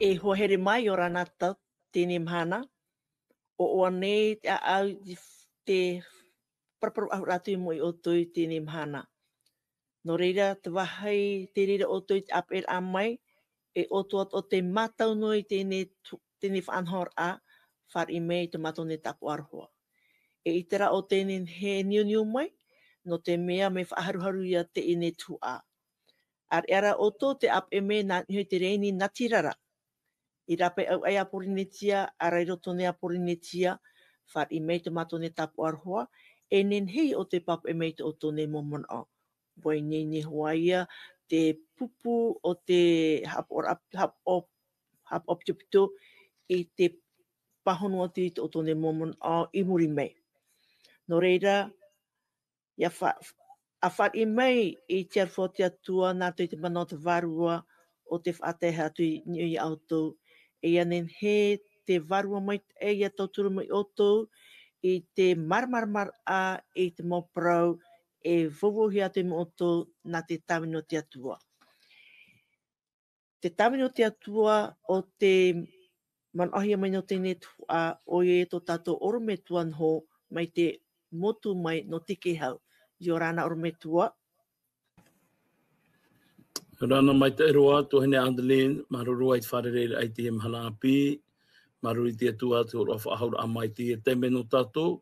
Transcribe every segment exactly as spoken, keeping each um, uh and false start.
E hoa here mai, ʻia ora na tau, teie mahana. ʻOʻoa nei te ʻāʻau i te paraparau faʻahou atu i mua ia ʻoutou i teie mahana. Nō reira, te vāhi tei reira ʻoutou i te ʻāpeʻeraʻa mai, e ʻoutou atoʻa tē mātau noa i teie tu-, teie faʻanahoraʻa, fāriʻi mai i tō mātou nei tāpaʻo aroha. E ʻite ra ʻoutou i teie nei e niuniu mai, nō te mea mea faʻaharuharu ia teie tuhaʻa. ʻAreʻa rā ʻoutou tē ʻāpeʻe mai nā niʻa i te rēni natirara. I rāpae ʻau aʻe a Pōrīnetia, ʻaore rā i roto nei a Pōrīnetia, fāriʻi mai tō mātou nei tāpaʻo aroha, e nehenehe ʻoutou e pāpaʻi mai i tō ʻoutou nei mau manaʻo. ʻUa ineine hoʻi ia te pupu o te haʻapaʻo, haʻapaʻo, haʻapaʻo pitopito i te pāhono atu i tō ʻoutou nei mau manaʻo i muri mai. Nō reira, ʻia fa-, ʻa fāriʻi mai i te aroha o te Atua nā roto i te mana o te Vārua ʻo tē faʻatae atu i niʻa ia ʻoutou. E ʻia nehenehe te Vārua Maitaʻi ʻia tauturu mai ia ʻoutou i te māramaramaraʻa i te mau parau e vauvauhia atu ia ʻoutou nā te tāvini o te Atua. Te tāvini o te Atua ʻo tē manaʻohia mai nō teie tuhaʻa, ʻoia tō tātou ʻorometua noho mai te motu mai nō Tikehau. ʻIa ora na ʻorometua. ʻIa ora na maitaʻi roa, tuahine Adeline, māuruuru i te fārereiraʻa i teie mahana ʻāpī, māuruuru i te Atua te hōroʻa faʻahouraʻa mai i teie taime nō tātou,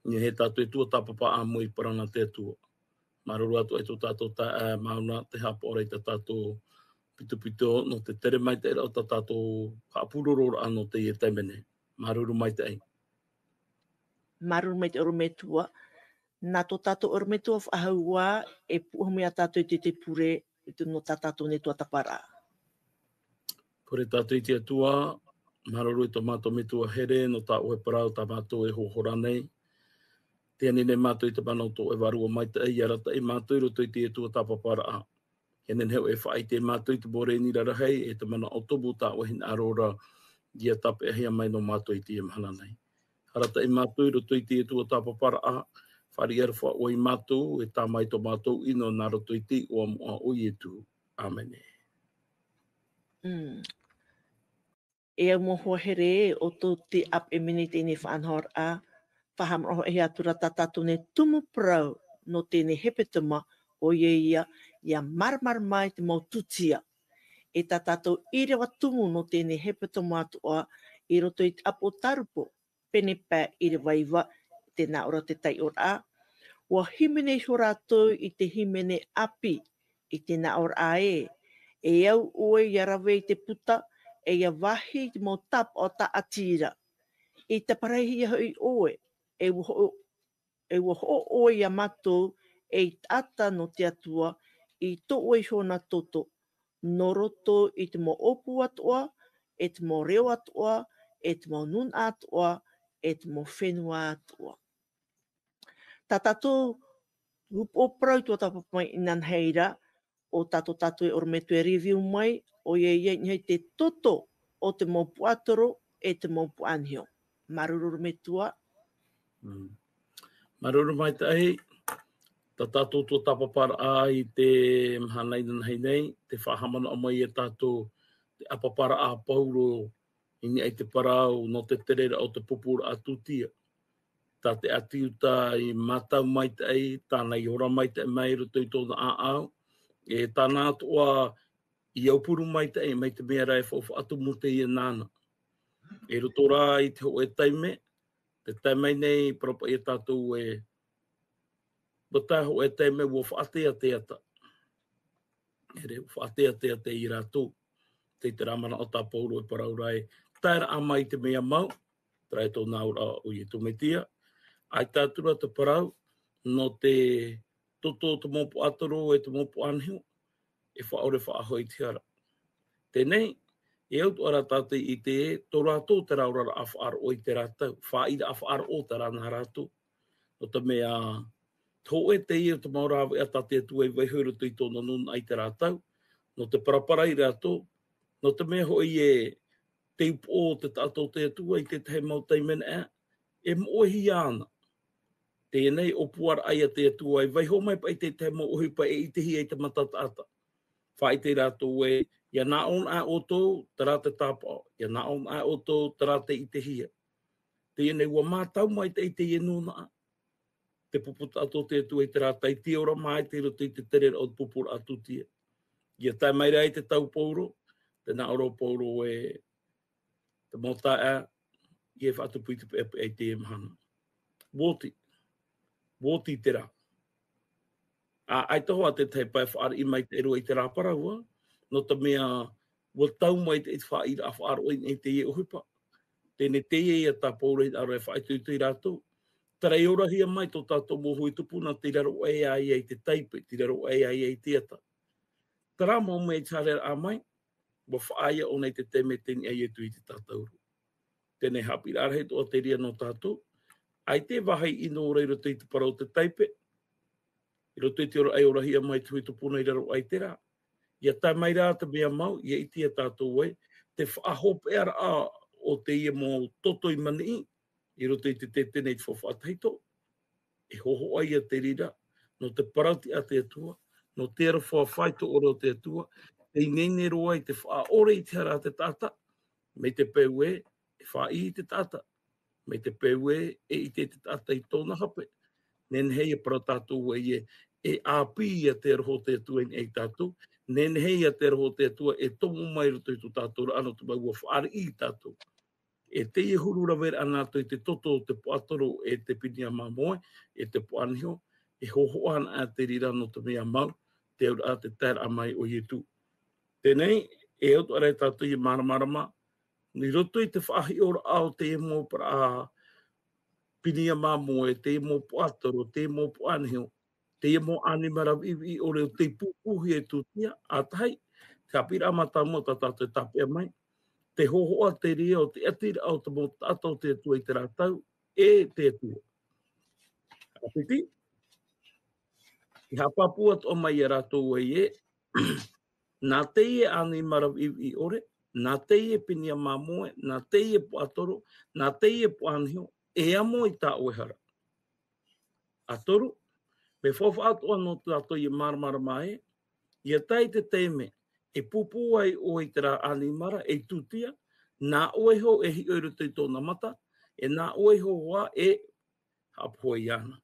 i niʻa ia tātou e tuatāpapa ʻāmui i te parau a te Atua. Māuruuru atoʻa i tō tātou taeaʻe Mauna, te haʻapaʻo ra i tā tātou pitopito, nō te tere maitaʻi ra o tā tātou haʻapūrororaʻa nō teie taime nei. Māuruuru maitaʻi. Māuruuru maitaʻi ʻorometua. Nā tō tātou ʻorometua faʻahou ā, e pūʻohu mai ia tātou i te, te pure, i te, nō tā tātou nei tuatāpaparaʻa. Pure tātou i te Atua, māuruuru i tō mātou metua here, nō tā ʻoe parau tā mātou e hohora nei. Tē ani nei mātou i te mana o tō ʻoe Vārua Maitaʻi, ʻia arataʻi mātou i roto i te tuatāpaparaʻa. ʻIa nehenehe ʻoe e faʻaʻite ia mātou i te mau rēni rarahi, e te manaʻo tumu tā ʻoe hinaʻaro ra, ʻia tāpeʻahia mai nō mātou i teie mahana nei. Arataʻi mātou i roto i te tuatāpaparaʻa, fāriʻi aroha ʻoe ia mātou, e tāmau i tō mātou ʻino nā roto i te iʻoa moʻa o Ietu. ʻĀmene. Mm. E au mau hoa here, ʻoutou tē ʻāpeʻe mai nei i teie faʻanahoraʻa, faʻahaʻamanaʻohia atu ra tā tātou nei tumu parau nō teie hepetoma, ʻoia ia, ʻia māramarama i te mau tūtia. E tā tātou ʻīrava tumu nō teie hepetoma atoʻa, i roto i te ʻāpōtarupo, pene pae ʻīrava iva, tē nā ʻō ra te taiʻoraʻa. ʻUa hīmene iho rātou i te hīmene ʻāpī, i tē nā ʻō ra ē, e au ʻoe ʻia rave i te puta, e ʻia vāhi i te mau tāpaʻo tāʻati ra. I taparahihia hoʻi ʻoe, e ʻua hoʻo, e ʻua hoʻo ʻoe ia mātou, ei taʻata nō te Atua, i tō ʻoe iho na toto, nō roto i te mau ʻōpū atoʻa, e te mau reo atoʻa, e te mau nūnaʻa atoʻa, e te mau fenua atoʻa. Tā tātou upoʻo parau i tuatāpapa mai inanahi ra, ʻo tā tō tātou e ʻorometua e review mai, ʻoia ia i niʻa i te toto o te mau puaʻatoro, e te mau puaʻaniho. Māuruuru ʻorometua. Mm. Māuruuru maitaʻi, tā tātou tuatāpaparaʻa i te mahana inanahi nei, tē faʻahaʻamanaʻo mai ia tātou te ʻāpaparaʻa a Paulo i niʻa i te parau nō te tereraʻa o te pupuraʻa tūtia. Tā te ʻāti Iuta i mātau maitaʻi, tāna i ora maitaʻi mai i roto i tōna ʻāʻau, e tāna atoʻa i aupuru maitaʻi mai te mea ra e faʻaʻamu teie nāna. I roto rā i te hōʻē taime, tē tae mai nei, parau paʻi ia tātou ē, ʻua tae hōʻē taime ʻua faʻateatea. ʻEre, ʻua faʻateatea ia rātou. Tei terā manaʻo tā Paulo e parau ra ē, taeraʻa mai te mea mau, terā e tōna auraʻa ʻo Ietu Metia. ʻAita atu ra te parau, nō te toto o te mau puaʻatoro, e te mau puaʻaniho, e faʻaʻore faʻahoʻi i te hara. Teie nei, e au atoʻa ra tātou i ʻite, tō rātou terā oraraʻa faʻaroʻo i terā tau, faʻaʻiteraʻa faʻaroʻo terā nā rātou. Nō te mea, hōʻē teie o te mau rāveʻa tā te Atua i vaiiho i roto i tōna nūnaʻa i terā tau, nō te parapara ia rātou, nō te mea hoʻi ē, te upoʻo o te taʻata o te Atua i te tahi mau taime nā, e moʻehia ana. Teie nei ʻōpuaraʻa ia te Atua, e vaiiho mai paʻi te tahi mau ʻohipa e ʻitehia i te mata taʻata. Faʻaʻite rātou ē, Ia nā ʻō na ʻoutou, terā te tāpaʻo. Ia nā ʻō na ʻoutou, terā te ʻitehia. Teie nei ua mātau mai te, i teie nūnaʻa. Te pupu taʻatoʻa o te Atua i terā taiete ora mai te roto i te tereraʻa o te pupuraʻa tūtia. Ia tae mai ra i te tau Paulo, tē nā ʻō ra Paulo e, te mau taeaʻe, ia e faʻatupu i te peʻapeʻa i teie mahana. Ua oti, ua oti terā. ʻA, ʻaita hoʻi te tahi pae fāriʻi mai te roa i terā parau, nō te mea, ua tau mai te, te faʻaʻīraʻa faʻaroʻo i teie ʻohipa. Teie nei teie ia tā Paulo e hinaʻaro e faʻaitoito ia rātou. Terā e orahia mai tō tātou mau hōʻē tupuna tei raro aʻe ia i te taipe, tei raro aʻe ia i te ata. Terā mau mea i te haereraʻa mai, ua faʻaea ʻōna i te taime tei niʻa ia Ietu i te tātauro. Teie nei haʻapiʻiraʻa rahi atoʻa terā nō tātou. ʻAita e vāhi ʻino ra i roto i te parau o te taipe, i roto i te ora, e orahia mai te hōʻē tupuna i raro aʻe i terā. Ia tae mai ra te mea mau, ia ʻite ia tātou ē, te faʻahopeʻaraʻa o teie mau toto i maniʻi, i roto i te tētene i te faufaʻa tahito. E hōhoʻa ia te reira, nō te parau a te Atua, nō te aroha faʻaitoito o te Atua, tei ineine roa i te faʻaʻore i te hara a te taʻata, mai te peu ē, e faʻaʻī te taʻata, mai te peu ē, e ʻite te taʻata i tōna hape. Nehenehe ia parau tātou ē, e ʻāpī ia te aroha o te Atua i niʻa ia tātou, nehenehe ia te aroha o te Atua e tomo mai i roto i tō tātou ra, nō te mea ua fāriʻi ia tātou. E teie huru raveraʻa nā roto i te toto o te puaʻatoro e te pinia māmoe, e te puaʻaniho, e hōhoʻa ana te reira nō te mea mau, te auraʻa, te taeraʻa mai o Ietu. Teie nei, e au atoʻa ra ia tātou ia māramarama, i roto i te faʻahiʻoraʻa o teie mau parau pinia māmoe, teie mau puaʻatoro, teie mau puaʻaniho, teie mau ʻanimara viʻiviʻi ʻore o tei pūpūhia e tūtia, ʻa tahi, te haʻapiʻiraʻa mātāmua tā tātou e tāpeʻa mai, te hōhoʻa te reira o te ʻatiraʻa o te mau taʻata o te Atua i terā tau, e te Atua. ʻA piti, i haʻapāpū atoʻa mai ia rātou ē, nā teie ʻanimara viʻiviʻi ʻore, nā teie pinia māmoe, nā teie puaʻatoro, nā teie puaʻaniho, e amo i tā ʻoe hara. ʻA toru, mea faufaʻa atoʻa nō tātou ia māramarama ē, ia tae i te taime, e pūpū ai ʻoe i terā ʻanimara, e tūtia, nā ʻoe iho e hiʻo i roto i tōna mata, e nā ʻoe iho hoʻi e haʻapohe iāna.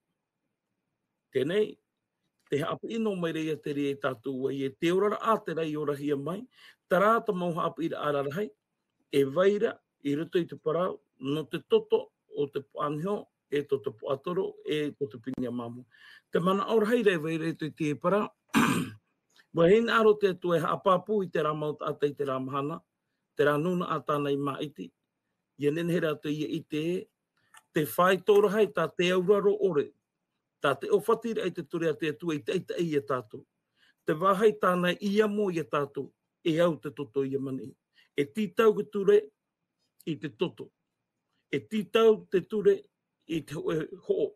Teie nei, te haʻapiʻi noa mai ra ia te reira ia tātou ē, te oraraʻa terā i orahia mai, terā te mau haʻapiʻiraʻa rarahi, e vai ra, i roto i te parau, nō te toto o te puaʻaniho, e tō te puaʻatoro, e tō te pinia māmoe. Te manaʻo rahi ra e vai ra i roto i te parau, ua hinaʻaro te Atua e haʻapāpū i terā mau taʻata i terā mahana, terā nūnaʻa tāna i māʻiti, ia nehenehe rātou ia ʻite, te faito rahi tā te auraro ʻore, tā te ʻōfatiraʻa i te ture a te Atua i taʻitaʻi ia tātou. Te vāhi tāna i amo ia tātou, e au te toto ia maniʻi. E tītau te ture i te toto. E tītau te ture i te hōʻē hoʻo.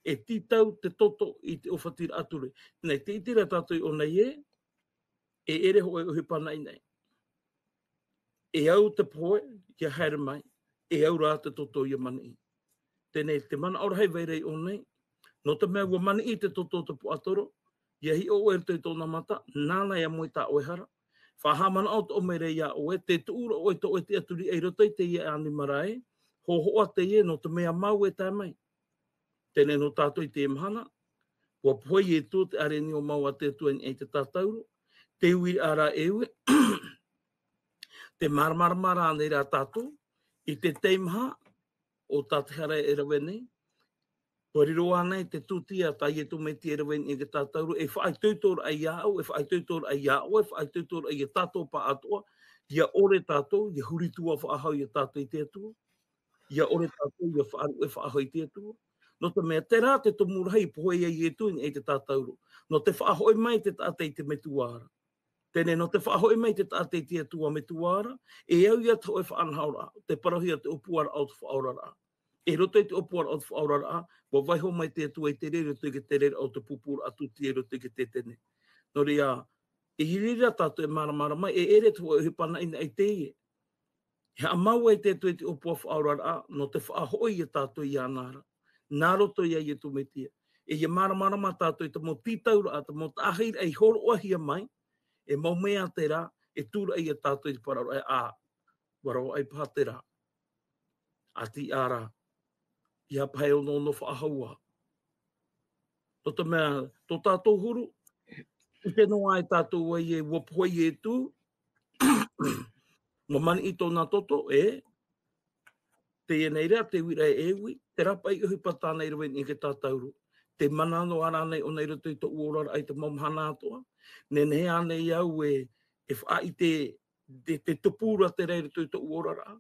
E tītau te toto i te ʻōfatiraʻa ture. Nā te ʻite ra tātou i ʻō nei ē, e ʻere hōʻē ʻohipa naʻinaʻi. E au te pohe, ia haere mai, e au rā te toto ia maniʻi. Teie nei te manaʻo rahi vai ra i ʻō nei, nō te mea ua maniʻi te toto o te puaʻatoro, ia hiʻo ʻoe i roto i tōna mata, nāna e amo i tā ʻoe hara. Faʻahaʻamanaʻo atoʻa mai ra ia ʻoe, tē tuʻu ra ʻoe i tō ʻoe tiʻaturi i roto i teie ʻanimara ē, hōhoʻa teie nō te mea mau e tae mai. Teie nei nō tātou i teie mahana, ua pohe Ietu te ʻārenio mau a te Atua i niʻa i te tātauro, te uiraʻa ra e ui, te māramarama ra ānei rā tātou, i te teimaha o tā te hara e rave nei, ua riro ānei te tūtia tā Ietu Metia e rave nei i te tātauro, e faʻaitoitoraʻa ia au, e faʻaitoitoraʻa ia ʻoe, e faʻaitoitoraʻa ia tātou pāʻatoʻa, ia ʻore tātou, ia huri tuafaʻahou ia tātou i te Atua, ia ʻore tātou, ia faʻaruʻe faʻahou i te Atua. Nō te mea terā te tumu rahi i pohe ai Ietu i niʻa i te tātauro. Nō te faʻahoʻi mai te taʻata i te metua ra. Teie nei nō te faʻahoʻi mai te taʻata i te Atua metua ra, e au ia te hōʻē faʻanahoraʻa, te parauhia te ʻōpuaraʻa o te faʻaoraraʻa. I roto i te ʻōpuaraʻa o te faʻaoraraʻa, ua vaiiho mai te Atua i te reira, i roto i te tereraʻa o te pupuraʻa tūtia i roto i te tētene. Nō reira, i reira tātou e māramarama, e ʻere te hōʻē ʻohipa naʻinaʻi teie. E haʻamau ai te Atua i te ʻōpua faʻaoraraʻa, nō te faʻahoʻi ia tātou iāna ra. Nā roto ia Ietu Metia. E ia māramarama tātou i te mau tītauraʻa, te mau taʻahiraʻa i hōroʻahia mai, e mau mea terā, e tūraʻi ia tātou i te parau raʻa, ʻā, ʻua ravaʻai paha te rā. ʻA tiʻa rā, ʻeiaha paha e onoono faʻahou ā. Nō te mea, tō tātou huru, ʻite noa e tātou ē, ʻua pohe Ietu, ʻua maniʻi tōna toto, ē, teie nei rā, te uiraʻa e ui, terā paʻi ʻohipa tāna i rave nei i te tātauro. Te mana noa rānei ʻōna i roto i tōʻu oraraʻa i te mau mahana atoʻa. Nehenehe ānei au e, e faʻaʻite, te, te tupu ra terā i roto i tōʻu oraraʻa.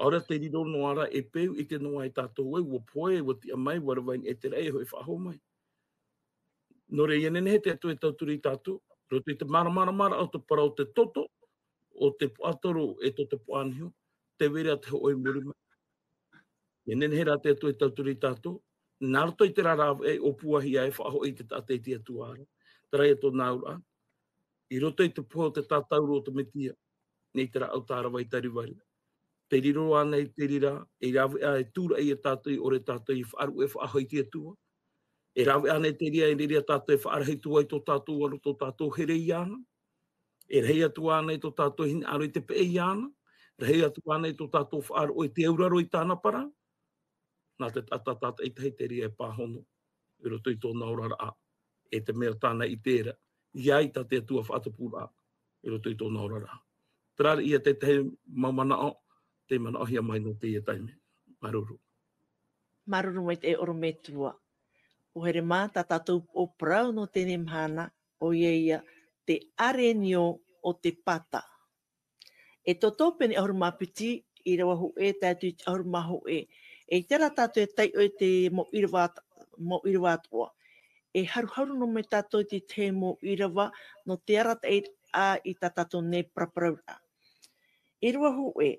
ʻAore rā te riro noa ra e peu, ʻite noa e tātou ē, ʻua pohe, ʻua tiʻa mai, ʻua rave nei e terā e hoʻi faʻahou mai. Nō reira, ʻia nehenehe te Atua e tauturu ia tātou, roto i te māramarama o te parau o te toto, o te puaʻatoro e tō te puaʻaniho, tē vai ra te hōʻē i muri mai. ʻIa nehenehe rā te Atua e tauturu ia tātou, nā roto i terā rāveʻa e ʻōpuahia e faʻahoʻi i te taʻata i te Atua ra. Terā ia tōna auraʻa. I roto i te pohe o te tātauro o te Metia, nei te rāʻau tārava i Tarivaria. Te riro ānei te reira, e rāveʻa e tūraʻi ia tātou, e ʻore tātou i faʻaruʻe faʻahou i te Atua. E rāveʻa ānei te reira, e riro ia tātou e faʻarahi atu ai tō tātou aro, tō tātou here iāna. E rahi atu ānei tō tātou hinaʻaro i te peʻe iāna. Rahi atu ānei tō tātou faʻaroʻo i te auraro i tāna parau. Nā te taʻata tātaʻitahi te reira e pāhono i roto i tōna oraraʻa, e te mea tāna i terā, ʻia ʻite tā te Atua faʻatupuraʻa i roto i tōna oraraʻa. Terā ia te tahi mau manaʻo, tē manaʻohia mai nō teie taime. Māuruuru. Māuruuru maitaʻi ʻorometua. ʻO here mā, tā tātou poʻo parau nō teie mahana, ʻoia ia te ʻarenio o te pāta. E toto pene ʻahuru mā piti, ʻīrava hōʻē, tae atu i te ʻahuru mā hōʻē. E ʻite ra tātou e taiʻo i te mau ʻīrava at-, mau ʻīrava atoʻa. E haruharu noa mai tātou i te tahi mau ʻīrava nō te arataʻi ā i tā tātou nei paraparauraʻa. ʻĪrava hōʻē,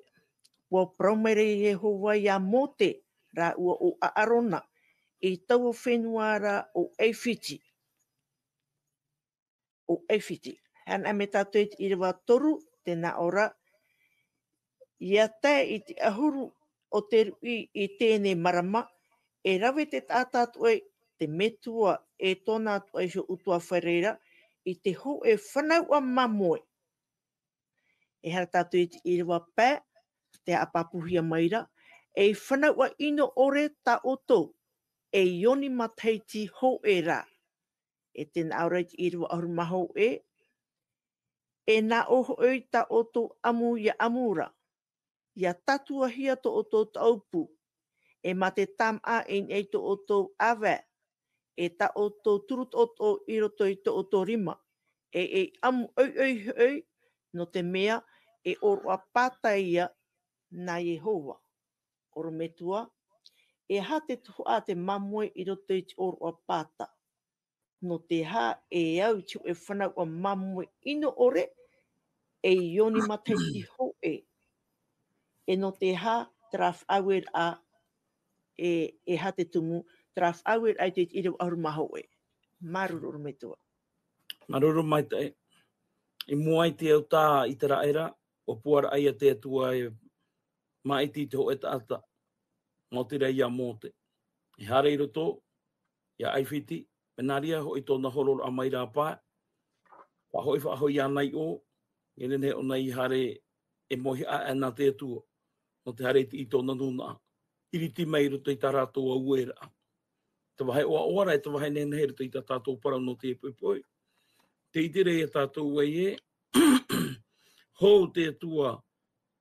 ʻua parau mai ra Iehova ia Mōte rāua ʻo ʻĀrona, i taua fenua ra ʻo ʻAifiti. ʻO ʻAifiti. Hanaʻo mai tātou i te ʻīrava toru, tē nā ʻō ra, ʻia tae i te ʻahuru o te ruʻi i teie nei marama, e rave te taʻata atoʻa, te metua e tōna atoʻa iho ʻutuāfare ra, i te hōʻē fanauʻa māmoe. E haere tātou i te ʻīrava pae, tē haʻapāpūhia mai ra, ei fanauʻa ʻino ʻore tā ʻoutou, ei oni matahiti hōʻē ra. E tē nā ʻō ra i te ʻīrava ʻahuru mā hōʻē, e nā ʻō hoʻi tā ʻoutou ʻamu ʻia ʻamu ra, ʻia tātuahia tō ʻoutou taʻupū, e mā te tāmāʻa i niʻa i tō ʻoutou ʻāvae, e tā ʻoutou turutoʻotoʻo i roto i tō ʻoutou rima, e, e ʻamu ʻoiʻoi hoʻi, nō te mea e ʻōroʻa pāta ia nā Iehova. ʻOrometua, e aha te tuhaʻa te māmoe i roto i te ʻōroʻa pāta? Nō te aha e au i te hōʻē fanauʻa māmoe ʻino ʻore, ei oni matahiti hōʻē? E nō te aha terā faʻaueraʻa, e, e aha te tumu, terā faʻaueraʻa i te ʻīrava ʻahuru mā hōʻē? Māuruuru ʻorometua. Māuruuru maitaʻi. I mua i te au tā ʻĪteraʻera, ʻua puaraʻa ia te Atua e māʻiti i te hōʻē taʻata, maoti rā ia Mōte. E haere i roto, ia ʻAifiti, mea nā reira hoʻi tōna hororaʻa mai rāpae, faʻahoʻi, faʻahoʻi iāna i ʻō, e nehenehe ʻōna i haere e moihaʻa nā te Atua, nō te haere i tōna nūnaʻa, ʻiriti mai i roto i tā rātou aueraʻa. Te vāhi ʻoaʻoa ra, e te vāhi nehenehe i roto i tā tātou parau nō te poʻipoʻi. Tē ʻite ra ia tātou ē, hou te Atua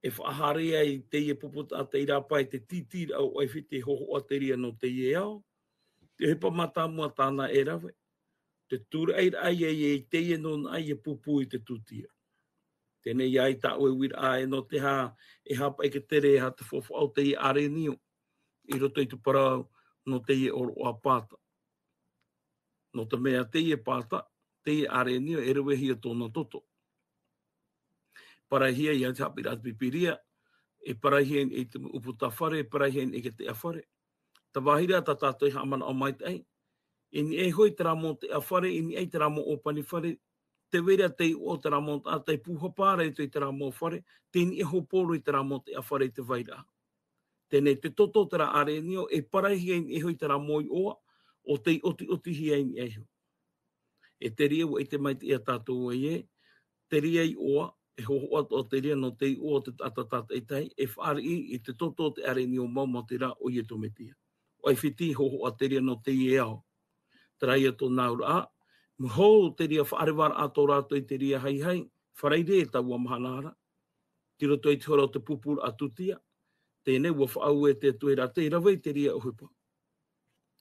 e faʻahaere ai teie pupu taʻata i rāpae i te tītīraʻa o ʻAifiti, e hōhoʻa te reira nō teie ao. Te ʻohipa mātāmua tāna e rave. Te tūraʻiraʻa ia i teie nūnaʻa e pūpū i te tūtia. Teie nei ia i tāʻu e uiraʻa ē, nō te aha e haʻapaʻo e tere, e aha te faufaʻa o teie ʻarenio i roto i te parau nō teie ʻōroʻa pāta. Nō te mea teie pāta, teie ʻarenio e ravehia tōna toto. Paraihia ia te haʻapiʻiraʻa te Pīpīria, e paraihia i te ʻūputa fare, e paraihia i te teʻa fare. Te vāhi ra tā tātou e haʻamanaʻo maitaʻi. I niʻa iho i terā mau teʻa fare, i niʻa i terā mau ʻōpani fare, tē vai ra te iʻoa o terā mau taʻata e pūhapa ra i roto i terā mau fare, tei niʻa iho poro i terā mau teʻa fare i te vai ra. Teie nei te toto o terā ʻarenio, e paraihia i niʻa iho i terā mau iʻoa, ʻo tei ʻotiʻotihia i niʻa iho. E te reira ʻua ʻite maitaʻi ia tātou ē, te reira iʻoa, e hōhoʻa atoʻa te reira nō te iʻoa o te taʻata tātaʻitahi, e fāriʻi i te toto o te ʻārenio mau, maoti rā ʻo Iesu Mesia. ʻO ʻAifiti, hōhoʻa te reira nō teie ao. Terā ia tōna auraʻa, mea hou te reira faʻarevaraʻa tō rātou i te reira haihai, Faraire taua mahana ra. Tei roto i te hora o te pupuraʻa tūtia, teie nei ʻua faʻaue te Atua ia rātou e rave i te reira ʻohipa.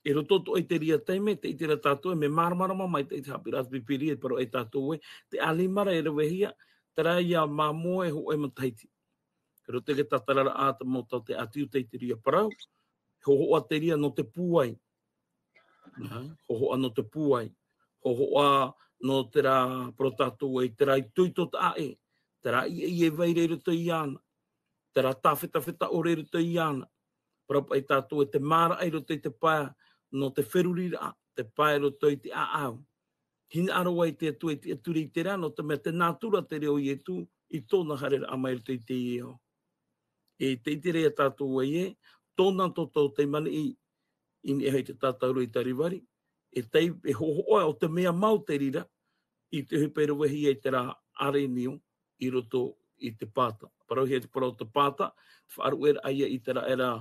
I roto atoʻa i te reira taime, tē ʻite ra tātou ē, mea māramarama maitaʻi te haʻapiʻiraʻa a te Pīpīria, e parau ai tātou ē, te ʻānimara e ravehia, terā ia māmoe hōʻē matahiti. I roto i te tātararaʻa a te mau tauteaʻa Iuta i te reira parau, hōhoʻa te reira nō te pūai. Nā, hōhoʻa nō te pūai. Hōhoʻa nō terā, parau tātou ē, terā itoito taʻa ʻē, terā ʻieʻie vai ra i roto iāna, terā tāfetafeta ʻore i roto iāna. Parau paʻi tātou ē, te māraʻa i roto i te pae nō te feruriraʻa, te pae i roto i te ʻāʻau. Hinaʻaro ai te Atua i te, e ture i te reira, nō te mea te nātura te reo o Iesu i tōna haereraʻa mai i roto i teie ao. E tē ʻite ra ia tātou ē, tōna toto tei maniʻi i niʻa i te tātauro i Kalivari, e tei, e hōhoʻa o te mea mau te reira, i te ʻohipa e ravehia i terā ʻārenio i roto i te pāta. Parauhia te parau o te pāta, faʻaruʻeraʻa ia i terā, terā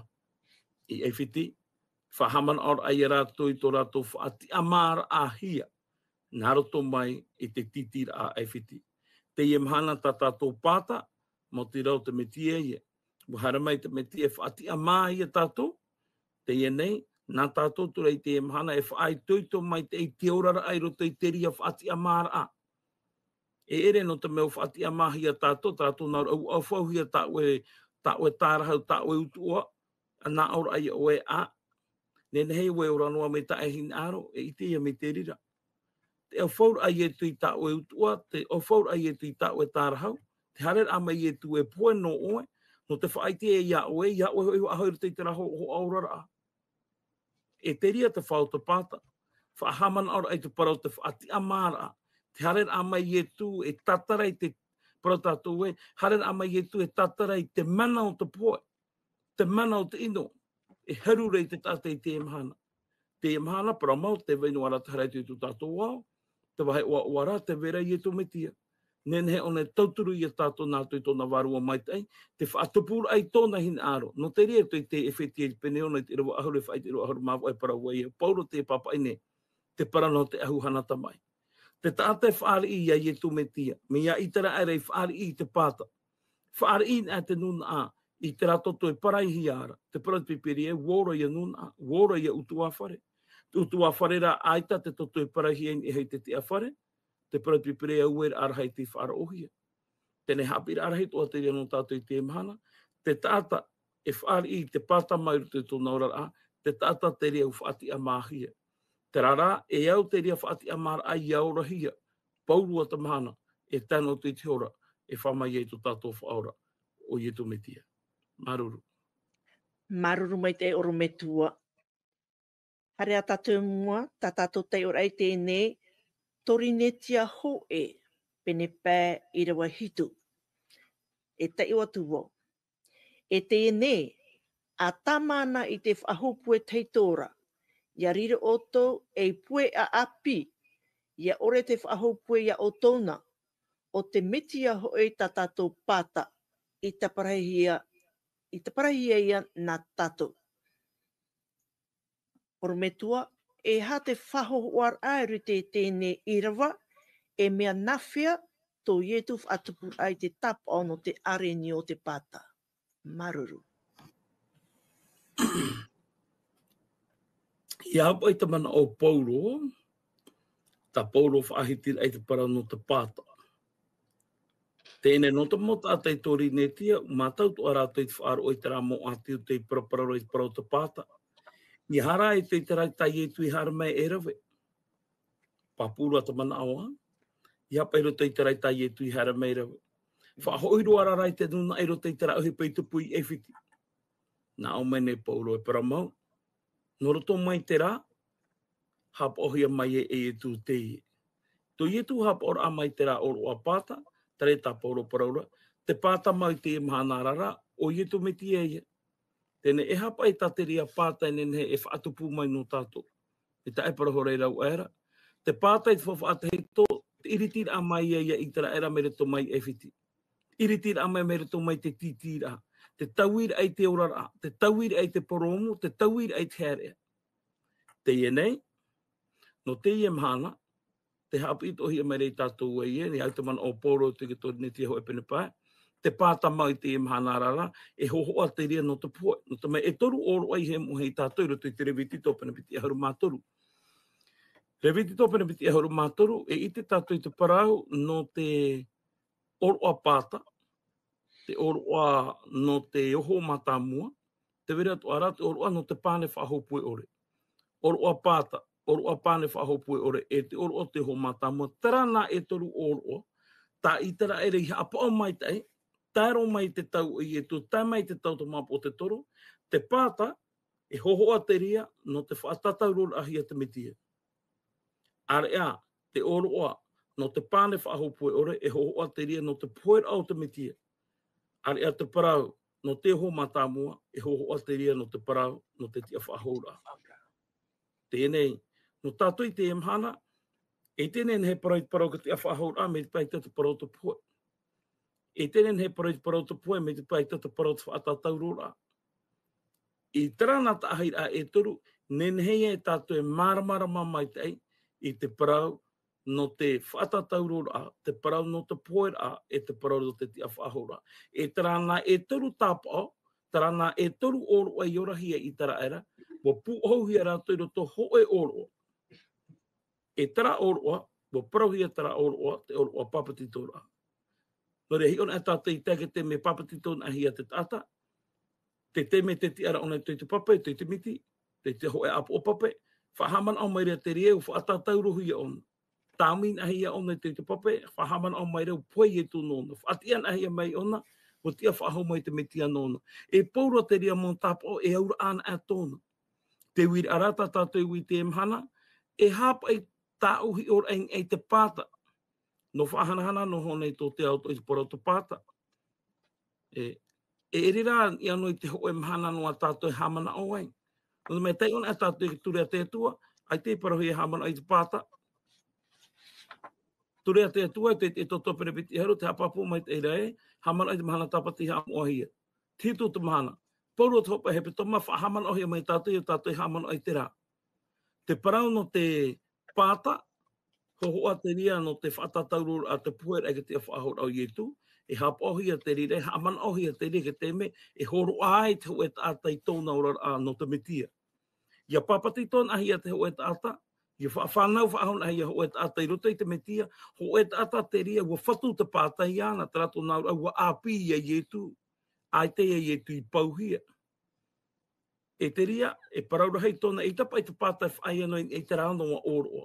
i ʻAifiti, faʻahaʻamanaʻoraʻa ia rātou i tō rātou faʻatiʻamāraʻahia, nā roto mai i te tītīraʻa a ʻAifiti. Teie mahana tā tātou pāta, maoti rā ʻo te Mesia ïa. ʻUa haere mai te Mesia e faʻatiʻamā ia tātou, teie nei, nā tātou atu ra i teie mahana e faʻaitoito maitaʻi te oraraʻa i roto i te reira faʻatiʻamāraʻa. E ʻere nō te mea ʻua faʻatiʻamāhia tātou, tā tātou nā ʻō ra, ʻua ʻaufauhia tā ʻoe, tā ʻoe tārahu, tā ʻoe utuʻa, ʻa nā ʻō ra ia ʻoe ā, nehenehe ʻoe e ora noa mai taʻe hinaʻaro, e ʻite ia mai te reira. Te ʻaufauraʻa a Iesu i tā ʻoe utuʻa, te ʻaufauraʻa a Iesu i tā ʻoe tārahu, te haereraʻa mai a Iesu e pohe nō ʻoe, nō te faʻaʻite ia ʻoe, ia ʻoe hoʻi faʻahou i roto i terā ho-, hōʻē oraraʻa. E te reira te fā o te pāta. Faʻahaʻamanaʻoraʻa i te parau o te faʻatiʻamāraʻa. Te haereraʻa mai a Iesu e tātara i te, parau tātou ē, haereraʻa mai a Iesu e tātara i te mana o te pohe, te mana o te ʻino, e haru ra i te taʻata i teie mahana. Teie mahana, parau mau, tē vai noa ra te haere atu i tō tātou ao, te vāhi ʻoaʻoa ra, tē vai ra Iesu Mesia. Nehenehe ʻōna e tauturu ia tātou nā roto i tōna vārua maitaʻi, te faʻatupuraʻa i tōna hinaʻaro. Nō te reira i te Efetia i te pene ono i te ʻīrava ʻahuru e faʻaʻite ʻīrava ʻahuru mā vaʻu e parau ai ʻo Paulo te pāpaʻi nei, te parau nō te ʻahu hana tamaʻi. Te taʻata e fāriʻi ia Iesu Mesia, mai ia ʻĪteraʻera i fāriʻi i te pāta. Fāriʻi i niʻa i te nūnaʻa, i terā toto e paraihia ra, te parau a te Pīpīria, ʻua ora ia nūnaʻa, ʻua ora ia ʻutuāfare. Te ʻutuāfare rā ʻaita te toto e paraihia i niʻa i te tiʻafare, te parau a te Pīpīria, ʻua ʻere ʻarahi tei faʻaroʻohia. Teie nei haʻapiʻiraʻa rahi atoʻa te reira nō tātou i teie mahana, te taʻata e fāriʻi i te pāta mai i roto i tōna oraraʻa, te taʻata te reira ʻua faʻatiʻamāhia. Terā rā, e au te reira faʻatiʻamāraʻa ia orahia, pauroa te mahana, e tae noa atu i te hora, e fā mai ai tō tātou Faʻaora, ʻo Iesu Mesia. Māuruuru. Māuruuru maitaʻi ʻorometua. Haere ā tātou i mua, tā tātou taiʻoraʻa i teie nei, Korinetia hōʻē, pene pae ʻīrava hitu. E taiʻo atu vau. E teie nei, ʻa tāmāna i te faʻahōpue tahito ra, ʻia riro ʻoutou ei pueʻa ʻāpī, ʻia ʻore te faʻahōpue ia ʻoutou na, ʻo te Mesia hōʻē tā tātou pāta, i tāparahihia, i tāparahihia ia nā tātou. ʻOrometua, e aha te faʻahōhoʻaraʻa i roto i teie nei ʻīrava, e mea nāfea tō Iesu faʻatupuraʻa i te tāpaʻo nō te ʻārenio o te pāta? Māuruuru. ʻIa haʻapaʻo i te manaʻo o Paulo, tā Paulo faʻahitiraʻa i te parau nō te pāta. Teie nei nō te mau taʻata i Korinetia, mātau atoʻa rātou i te faʻaroʻo i terā mau ʻāti Iuta i paraparau ra i te parau o te pāta. ʻIa haere i te, i terā tā Iesu i haere mai e rave. Pāpū roa te manaʻo ā, ʻia haʻapaʻo i roto i terā tā Iesu i haere mai e rave. Faʻahoʻi roa rā i te nūnaʻa i roto i terā ʻohipa i tupu i ʻAifiti. Nā ʻō mai nei Paulo e parau mau, nō roto mai terā, haʻapaʻohia mai e, e Iesu teie. Tō Iesu haʻapaʻoraʻa mai terā ʻōroʻa pāta, terā tā Paulo parau ra, te pāta mau i teie mahana ra, ʻo Iesu Mesia ïa. Teie nei e aha paʻi tā te reira pāta e nehenehe e faʻatupu mai nō tātou. E taʻa e parau hoʻi ra vau ra. Te pāta i te faʻafaʻatahito, te ʻiritiraʻa mai ïa ia ʻĪteraʻera mai roto mai ʻAifiti. ʻiritiraʻa mai mai roto mai te tītīraʻa, te tauiraʻa i te oraraʻa, te tauiraʻa i te porōmu, te tauiraʻa i te haereʻa. Teie nei, nō teie mahana, te haʻapiʻi atoʻahia mai ra ia tātou ē, e au te manaʻo o Paulo i te Korinetia hōʻē pene pae, te pāta mau i teie mahana ra, e hōhoʻa te reira nō te pohe, nō te mea e toru ʻōroʻa i hē mai ia tātou i roto i te Levitiko pene piti ʻahuru mā toru. Levitiko pene piti ʻahuru mā toru, e ʻite tātou i te parau nō te ʻōroʻa pāta, te ʻōroʻa nō te oho mātāmua, tē vai ra atoʻa ra te ʻōroʻa nō te pane faʻahōpue ʻore. ʻŌroʻa pāta, ʻōroʻa pane faʻahōpue ʻore, e te ʻōroʻa te oho mātāmua, terā nā e toru ʻōroʻa, tā ʻĪteraʻera i haʻapaʻo maitaʻi, tae roa mai i te tau o Ietu, tae mai i te tau o te māpō o te toro, te pāta, e hōhoʻa te reira nō te faʻatātaurorahia te Metia. ʻĀreʻa, te ʻōroʻa nō te pane faʻahōpue ʻore, e hōhoʻa te reira nō te poheraʻa o te Metia. ʻĀreʻa te parau nō te oho mātāmua, e hōhoʻa te reira nō te parau nō te tiʻa faʻahou ra. Teie nei, nō tātou i teie mahana, e ʻite nei e nehenehe e parau i te parau o te tiʻa faʻahou ra, mai te peu ʻaita te parau o te pohe. E ʻite nei e nehenehe e parau i te parau o te pohe, mai te peu ʻaita te parau o te faʻatātauroraʻa. I terā nā taʻahiraʻa e toru, nehenehe ia tātou e māramarama maitaʻi i te parau nō te faʻatātauroraʻa, te parau nō te poheraʻa, e te parau nō te tiʻa faʻahou ra. E terā nā e toru tāpaʻo, terā nā e toru ʻōroʻa i orahia e ʻĪteraʻera, ʻua pūʻohuhia rātou i roto hōʻē ʻōroʻa. E terā ʻōroʻa, ʻua parauhia terā ʻōroʻa, te ʻōroʻa pāpetitoraʻa. Nō reira, hiʻo anaʻe tātou i te taime e pāpetitohia te taʻata, te taime tē tiʻa ra ʻōna i te, i te pape, i te, i te miti, te, te hōʻē ʻāpoʻo pape, faʻahaʻamanaʻo mai ra te reira, ʻua faʻatātaurohia ʻōna. Tāmau anaʻe ʻōna i te, i te pape, faʻahaʻamanaʻo mai ra ʻua pohe Ietu nōna. Faʻatiʻa anaʻe mai ʻōna, ʻua tiʻa faʻahou mai te Metia nōna. E pauroa te reira mau tāpaʻo, e auraʻa anaʻe tōna. Te uiraʻa ra tā tātou i ʻite i teie mahana, e haʻapaʻo tāʻu hiʻoraʻa i te pāta. Nō faʻahanahana noa nei tō te ao atoʻa i te parau o te pāta. E, e ʻere rā ia noa i te hōʻē mahana noa tātou e haʻamanaʻo ai. Nō te mea taiʻo anaʻe tātou i te ture a te Atua, ʻaita e parauhia e haʻamanaʻo i te pāta. Ture a te Atua, te, te Exodo pene piti ʻahuru, tē haʻapāpū mai te reira ē, haʻamanaʻo i te mahana tāpati haʻamoʻahia. Te hitu o te mahana. Pauroa te hopeʻa hepetoma, faʻahaʻamanaʻohia mai tātou, ia tātou e haʻamanaʻo i terā. Te parau nō te pāta, hōhoʻa te reira nō te faʻatātauroraʻa, te poheraʻa i te tiʻa faʻahou ra o Ietu, e haʻapaʻohia te reira, e haʻamanaʻohia te reira i te taime e hōroʻa ai te hōʻē taʻata i tōna oraraʻa nō te Metia. ʻIa pāpetitohia te hōʻē taʻata, ʻia fa-, fānau faʻahou anaʻe ia hōʻē taʻata i roto i te Metia, hōʻē taʻata te reira ʻua fatu te pāta iāna, terā tōna auraʻa, ʻua ʻāpī ia Ietu, ʻaita ia Ietu i pauhia. E te reira, e parau rahi tōna, ʻeita paʻi te pāta e faʻaea noa i terā noa ʻōroʻa.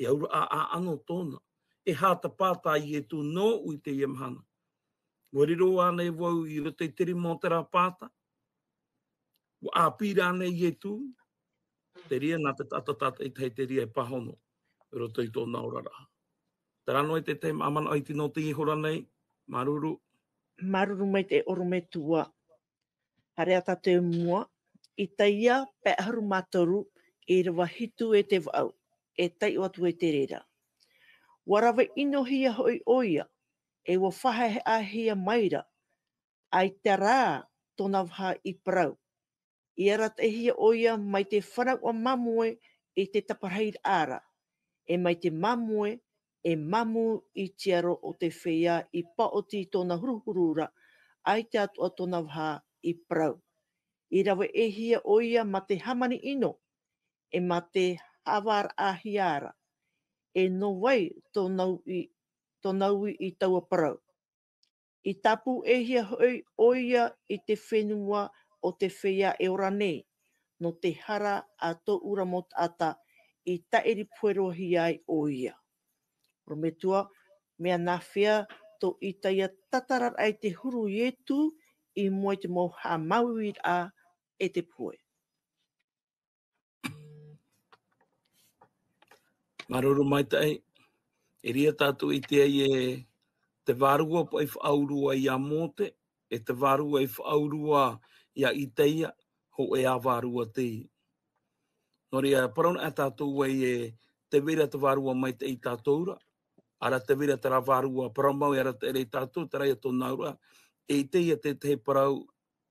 E auraʻa ʻāʻano tōna. E aha te pāta a Ietu nōʻu i teie mahana? ʻUa riro ānei vau i roto i te rima o terā pāta? ʻUa ʻāpī rānei Ietu? Te reira nā te taʻata tātaʻitahi te reira e pāhono i roto i tōna oraraʻa. Terā noa i te tahi mau manaʻo i te nō teie hora nei, māuruuru. Māuruuru maitaʻi ʻorometua. Haere ā tātou i mua, Isaia pae ʻahuru mā toru, ʻīrava hitu e te vaʻu, e taiʻo atu ai te reira. ʻUa rave ʻinohia hoʻi ʻoia, e ʻua faʻaheʻahia maira, ʻaita rā tōna vaha i parau. I arataʻihia ʻoia mai te fanauʻa māmoe i te taparahi ra, e mai te māmoe e mamu i te aro o te feiā i paoti i tōna huruhuru ra, ʻaita atoʻa tōna vaha i parau. I raveʻihia ʻoia mā te hāmani ʻino, e mā te haʻavāraʻahia ra, e nō vai tōna uʻi, tōna uʻi i taua parau. I tāpūʻēhia hoʻi ʻoia i te fenua o te feiā e ora nei, nō te hara a tōʻu ra mau taʻata i tāʻiri pohe roa hia ai ʻoia. ʻOrometua, mea nāfea tō Isaia tātararaʻa i te huru Ietu i mua i te mau haʻamāuiuiraʻa e te pohe. Māuruuru maitaʻi, e reira tātou i ʻite ai e te vārua paʻi faʻaurua ia Mōte, e te vārua i faʻaurua ia Isaia, hōʻē ā vārua teie. Nō reira, parau anaʻe tātou ai e tē vai ra te vārua maitaʻi ia tātou ra, Ara te vira te rā vārua parau mau e ara te ere i tātou, te rā ia tōna aura, e i te ia te te parau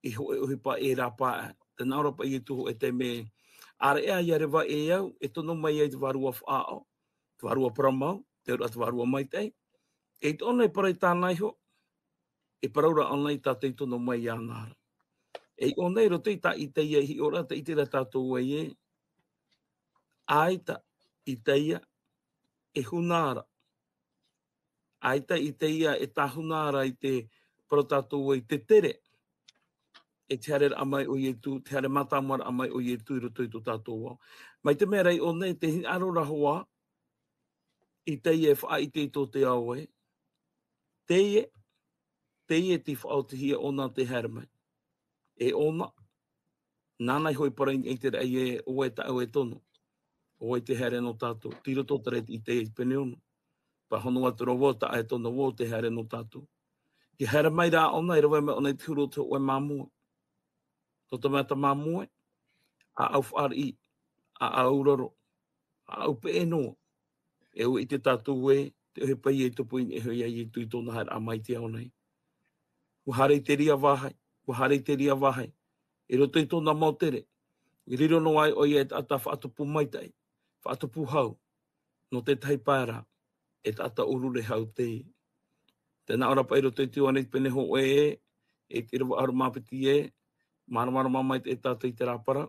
i hoʻe ohi pa e rā pa. Te nā ora pa i tu hoʻe te me, ara e a ia reva e au, e tono mai ai te vārua whaʻao, te vārua parau mau, te ora te vārua mai te ai. E i tōna i parai tāna iho, e parau ra ana i tātou i tono mai i ana ara. E i ōna i roto i tā i te ia i ora, te i te rā tātou ai e, aita, i te ia, e huna ara. Aita i te ia e tāhuna ara i te parau tātou ai te tere. E te haere rā mai o Ietu, te haere mātāmua rā mai o Ietu i roto i tō tātou ao. Mai te mea rai o nei te hinaʻaro rahoa, i te ia e whaʻaite i tō te ao e. Te ia, te ia te whaʻaotihia ōna te haere mai. E ōna, nāna i hoi parai i te rai e o e taʻu e tono. O e te haere no tātou. Tiro tō te rai i te ia i pene ono. Pa hono atu rā vau taʻu e tono vau te haere no tātou. Ki haere mai rā ōna, e rave mai ōna i te huru o te hoʻe māmoe. Tō te mea ta māmoe, a au whaʻari, a au raro, a au peʻe noa. E ua i te tātou e, te ohe pai e tupu i e hoi ai e tui tōna haere a mai te ao nei. Ua haere i te ria vāhai, ua haere i te ria vāhai. I roto i tōna mau tere, i riro no ai o ia e taʻata whaʻatupu maitaʻi, whaʻatupu hau, no te tahi pae rā, e taʻata urure hau te. Tēnā ora pa i roto i te ua nei pene ho e, e te ira vaʻaru māpiti e, māramarama mai te e tātou i te rāpara,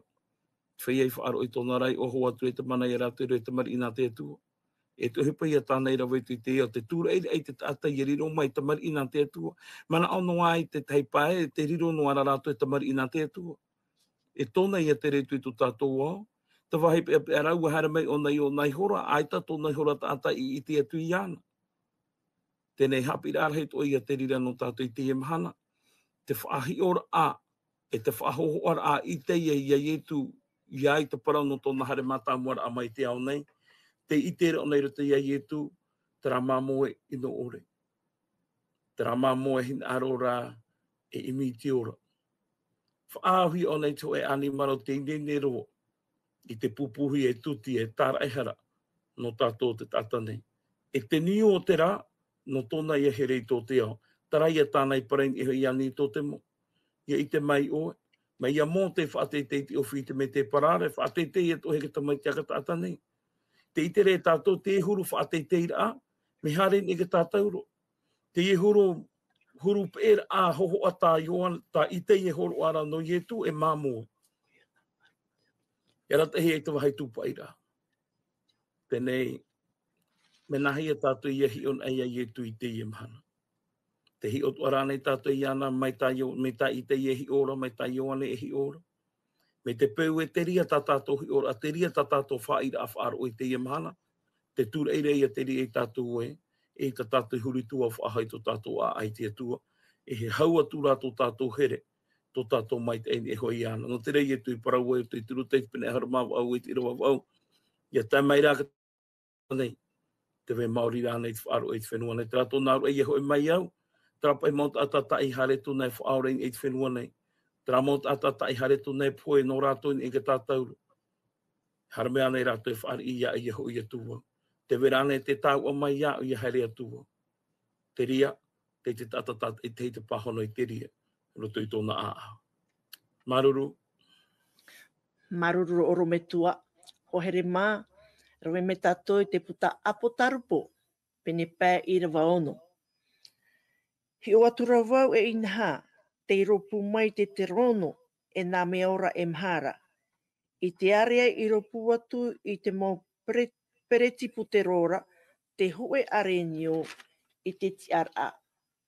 whai ai whaʻaro i tōna rai o hoa atu e te mana i a rātou i te mariʻi nā te atua. E te ohi pai a tāna i rave i te ia o te tūra i te taʻata i riro mai te mariʻi nā te atua. Mana ono ai te tahi pae, te riro no ara rātou e te mariʻi nā te atua. E tōna ia te retu i tō tātou ao, te vahi pea pea rau a haere mai o nei o nei hora, ai tā tōna i hora taʻata i i te atu i ana. Tēnei hapi rā rahi tō ia te rira no tātou i te ia mahana, te whaʻahi ora a, e te whaʻahoho ara a i te ia i a Ietu, i ai te parau no tōna haere mātāmua ra a mai te ao nei, te i te reo nei roto i a Ietu, te rā māmoe i no ore. Te rā māmoe hina aro rā e imi i te ora. Whaʻahi o nei te hoʻe ani maro te inene roa, i te pupuhi e tuti e tāra e hara, no tātou te taʻata nei. E te niu o te rā, no tōna ia here i tō te ao. Tara ia tāna i parai e hoi ani i tō te mo. Ia i te mai oe, mai ia mō te whaʻateitei te ofi i te me te parare, whaʻateitei e tō heke tamai te aka taʻata nei. Te i te re tātou, te huru whaʻateitei rā, me hare ni ke tātou ro. Te huru, huru pera a hoho a tā Ioan, tā i te ia horo ara no Ietu e māmoe. E rata hei te vahi tūpaʻi rā. Tēnei, me nā hea tātou ia hiʻo na ia Ietu i te ia mahana. Te hiʻo tu ara nei tātou i ana, mai tā Io, mai tā i te ia hiʻo ra, mai tā Ioane e hiʻo ra. Me te peu e te ria tā tātou hiʻo ra, te ria tā tātou faʻaira a faʻaro i te ia mahana. Te tūraʻi rei a te ria i tātou e, e tā tātou huri tua faʻahai tō tātou a ai te atua. E he hau atu rā tō tātou here, tō tātou mai te aini e hoi ana. No te rei e tui parau e, tui turu te pene haru mā vau e te ira vau. Ia tae mai rā ka nei. Te vai maori rā nei te faʻaro e te whenua nei. Tērā tōna aru e ia hoi mai au. Tērā pai mau taʻata taʻi hare tōna e faʻaore i te whenua nei. Tērā mau taʻata taʻi hare tōna e poe no rātou i te tātauro. Hara mea nei rātou e faʻari i ia ia hoi atu vau. Te vera nei te tāua mai ia ia haere atu vau. Te ria, te te taʻata taʻata i te hei te pāhono i te ria. Roto i tōna ʻāʻau. Māuruuru. Māuruuru ʻorometua. Hoa here mā, rave mai tātou i te puta Apotarupo, pene pae ʻīrava ono. Hiʻo atu ra vau e inaha, tei rōpū mai te terōno, e nā mea ora e maha ra. I te area i rōpū atu i te mau pere-, peretipu te rora, te hoʻe arenio i te tiʻaraʻa,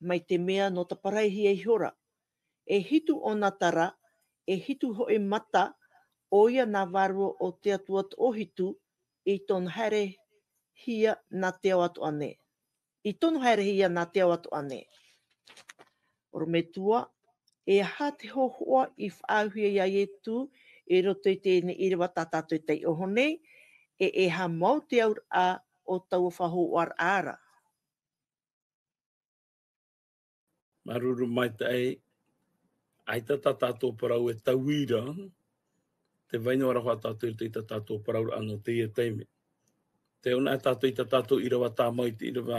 mai te mea no taparaihia ihora. E hitu ʻona tara, e hitu hoʻi mata, ʻoia nā vārua o te Atua toʻohitu, i tōna haerehia nā te ao atoʻa nei. I tōna haerehia nā te ao atoʻa nei. ʻOrometua, e aha te hōhoʻa i faʻaauhia i a Ietu, i roto i teie nei ʻīrava tā tātou e taiʻo nei, e e aha mau te auraʻa o taua faʻahōhoʻaraʻa ra. Māuruuru maitaʻi, ʻaita tā tātou parau e tauira, te vai noa ra hoʻi tātou i tā tātou parauraʻa no teie taime. Te ona e tātou i tā tātou ʻīrava tāmau i te ʻīrava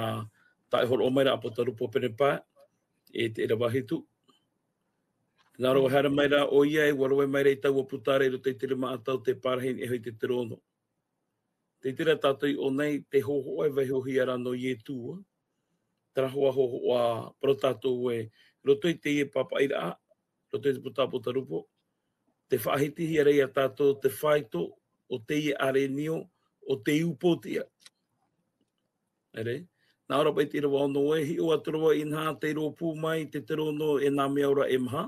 taʻe horoʻa mai ra ʻApotarupo Penepae, e te ʻīrava hitu. Nā roa haere mai ra ʻo ia e ua roe mai ra i taua puta ra i roto i te rima ʻatau te pārahi e hoʻi te terōno. Te tere tātou i ʻō nei, te hōhoʻa e vaihohia ra nō Ietu, terā hoa hōhoʻa parau tātou e, roto i teie pāpaʻiraʻa, roto i te puta ʻApotarupo, te faʻahitihia ra ia tātou te faito o teie ʻārenio, o te upootiʻa. Ere? Nā ora paʻi te ʻīrava ono e, hiʻo atu ra vau inaha tei rōpū mai te terōno e nā mea ora e maha,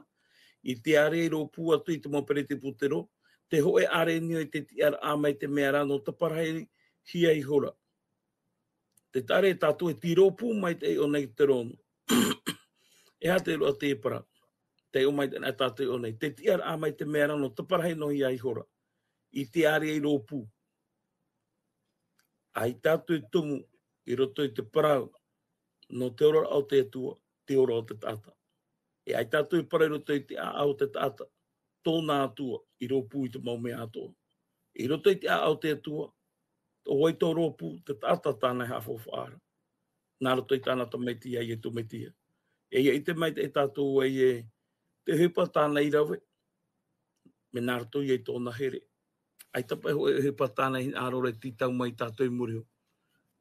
i te ārea i rōpū atu i te mau pereti pūtero, te hōʻē ʻārenio i te tiʻaraʻa mai te mea ra nō taparahihia ihora. Te tere tātou e tei rōpū mai te ʻō nei terōno. E aha te roa te parau. Te ʻō mai te tātou ʻō nei. Te tiʻaraʻa mai te mea ra nō taparahi noa ihora. I te ārea i rōpū. ʻAita atu e tumu i roto i te parau, nō te oraraʻa o te Atua, te ora o te taʻata. E ʻaita atu e parau i roto i te ʻāʻau o te taʻata, tōna Atua, i rōpū i te mau mea atoʻa. I roto i te ʻāʻau o te Atua, ʻo vai tō rōpū, te taʻata tāna e haʻafaufaʻa ra. Nā roto i tāna tamaiti ia Ietu Metia. E ia ʻite mai te tātou ai e, te ʻohipa tāna i rave, me nā roto ia i tōna here. ʻAita paʻi hōʻē ʻohipa tāna i hinaʻaro ra e tītau mai tātou i muri iho.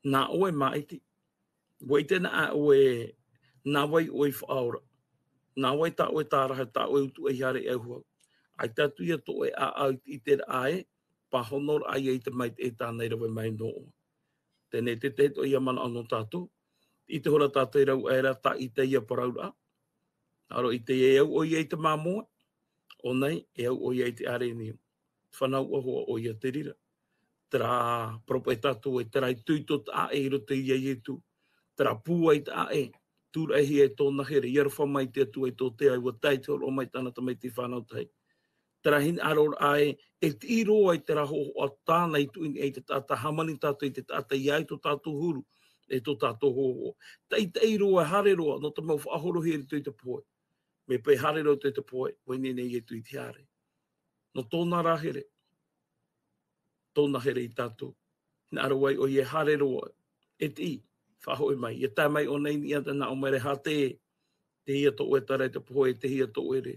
Nā ʻoe māʻiti. ʻUa ʻite na ʻoe nā vai ʻoe i faʻaora. Nā vai tā ʻoe tārahu, tā ʻoe utuʻa i haere e auaha. ʻAita atu ia tō ʻoe ʻāʻau i te ʻiteraʻa e, pāhono ra ia i te maitaʻi tāna i rave mai nō ʻoe. Teie te tahi atoʻa ia manaʻo nō tātou. ʻIte hora tātou i rave aʻe ra tā ʻĪtaia parauraʻa. Nā roto i te e au ʻoia i te māmoa, ʻo nei, e au ʻoia i te ʻārenio. Fānau ʻahoʻa ʻoia te reira. Terā parau paʻi tātou e terā itoito taʻa ʻē i roto ia Ietu. Terā pūai taʻa ʻē, tūraʻihia e tōna here, i aroha mai te Atua i tō te ao, ʻua tae te hōroʻa mai tāna tamaiti fānau tahi. Terā hinaʻaro ra e, e tiʻi roa i terā hōhoʻa tāna i tuʻu nei i te taʻata, hāmani tātou i te taʻata i ʻai tō tātou huru, e tō tātou hōhoʻa. Taʻitaʻi roa, haere roa, nō te mau faʻahorohia i roto i te pohe. Mea paʻi haere roa i te pohe, ʻua ineine Ietu i te haere. Nō tōna rā here, tōna here ia tātou. Hinaʻaro ai ʻoia e haere roa, e tiʻi, faʻahoʻi mai. ʻIa tae mai ʻō nei i niʻa, tē nā ʻō mai ra e aha te, te hia tō ʻoe tara i te pohe, te hia tō ʻoe re.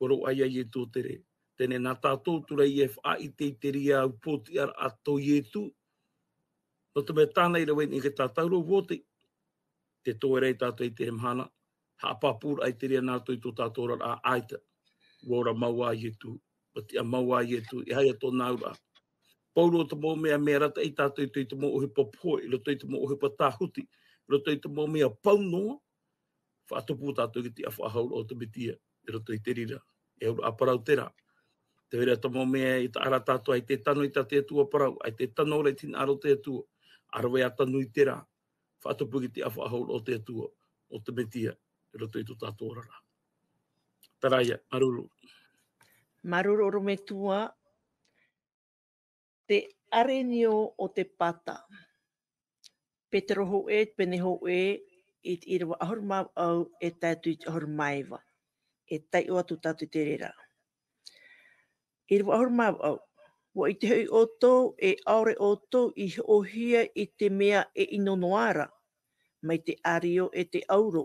ʻUa roaʻa ia Ietu te re. Teie nā tātou atu ra e faʻaʻite i te reira upootiʻaraʻa tō Ietu. Nō te mea tāna i rave nei i te tātauro voti. Te toe ra ia tātou i te mahana, haʻapāpū ra i te reira nā roto i tō tātou oraraʻa ʻaita. ʻUa ora mau ā Ietu, ʻua tiʻa mau ā Ietu, e aha ia tōna auraʻa. Pauroa te mau mea, mea arataʻi tātou i roto i te mau ʻohipa pohe, i roto i te mau ʻohipa tāhuti, i roto i te mau mea pau noa, faʻatupu tātou i te tiʻafaʻahouraʻa o te Metia, i roto i te reira, e auraʻa parau terā. Te reira te mau mea i taʻa ra tātou, ʻaita e tano i tā te Atua parau, ʻaita e tano ra i te hinaʻaro o te Atua, ʻa rave ā tano i terā, faʻatupu i te tiʻafaʻahouraʻa o te Atua, o te Metia, i roto i tō tātou oraraʻa. Terā ia, māuruuru. Māuruuru ʻorometua, te ʻārenio o te pata. Petero hōʻē, pene hōʻē, i te ʻīrava ʻahuru mā vaʻu, e tae atu i te ʻahuru mā iva. E taiʻo atu tātou i te reira. ʻĪrava ʻahuru mā vaʻu. ʻUa ʻite hoʻi ʻoutou, e ʻaore ʻoutou i hoʻohia i te mea e ʻino noa ra, mai te ʻārio e te ʻauro,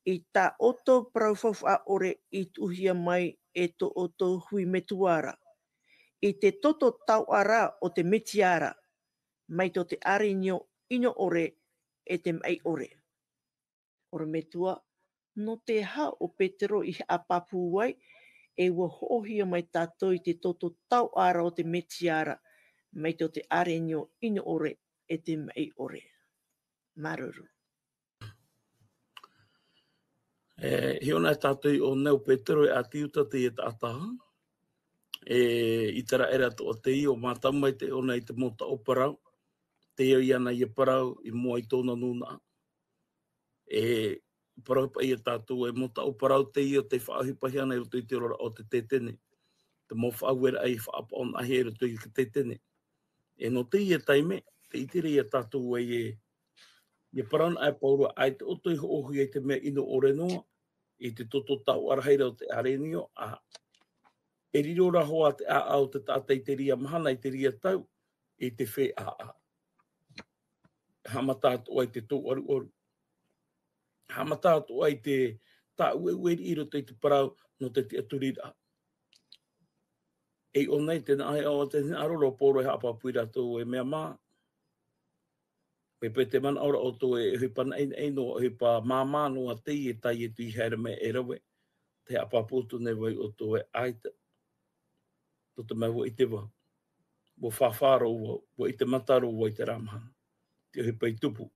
i tā ʻoutou parau faufaʻa ʻore i tuʻuhia mai e tō ʻoutou hui metua ra, i te toto taoʻa ra o te Metia ra, mai tō te ʻārenio ʻino ʻore e te maʻi ʻore. ʻOrometua, nō te aha ʻo Petero i haʻapāpū ai, e ʻua hoʻohia mai tātou i te toto taoʻa ra o te Metia ra, mai tō te ʻārenio ʻino ʻore e te maʻi ʻore. Māuruuru. E, hiʻo na tātou i ʻō nei ʻo Petero e ʻāti Iuta teie taʻata. E, ʻĪteraʻera atoʻa teie, ʻua mātau mai teie ʻōna i te mau taʻo parau. Teie ʻoia na ia parau, i mua i tōna nūnaʻa. E, parau paʻi ia tātou, e mau taʻo parau teie ʻo tei faʻaʻohipahia na i roto i te oraraʻa o te Tetene. Te mau faʻaueraʻa i faʻapaʻonaʻahia i roto i te Tetene. E nō teie taime, tē ʻite ra ia tātou ē, e, ʻia parau na ʻo Pauro, ʻaita ʻoutou i hoʻohia i te mea ʻino ʻore noa, i te toto taoʻa rahi ra o te ʻārenio, ʻa, e riro ra hoʻi te ʻāʻau o te taʻata i te reira mahana, i te reira tau, i te feiā ʻāʻau. haʻamata atu ai te tōʻaruʻaru. Haʻamata atu ai te tāʻueʻue i roto i te parau nō te tiʻaturiraʻa. E ʻō nei te nā, e ʻō te nā, ʻaore rā Pauro e haʻapāpū ia rātou e mea mā. Mai paʻi te manaʻo ra ʻoutou e ʻohipa naʻinaʻi noa, ʻohipa māmā noa teie tā Ietu i haere mai e rave. Te haʻapāpū atu nei vau ia ʻoutou e ʻaita. Nō te mea ʻua ʻite vau. ʻUa fāfā roa vau, ʻua ʻite mata roa vau i terā mahana. Te ʻohipa i tupu,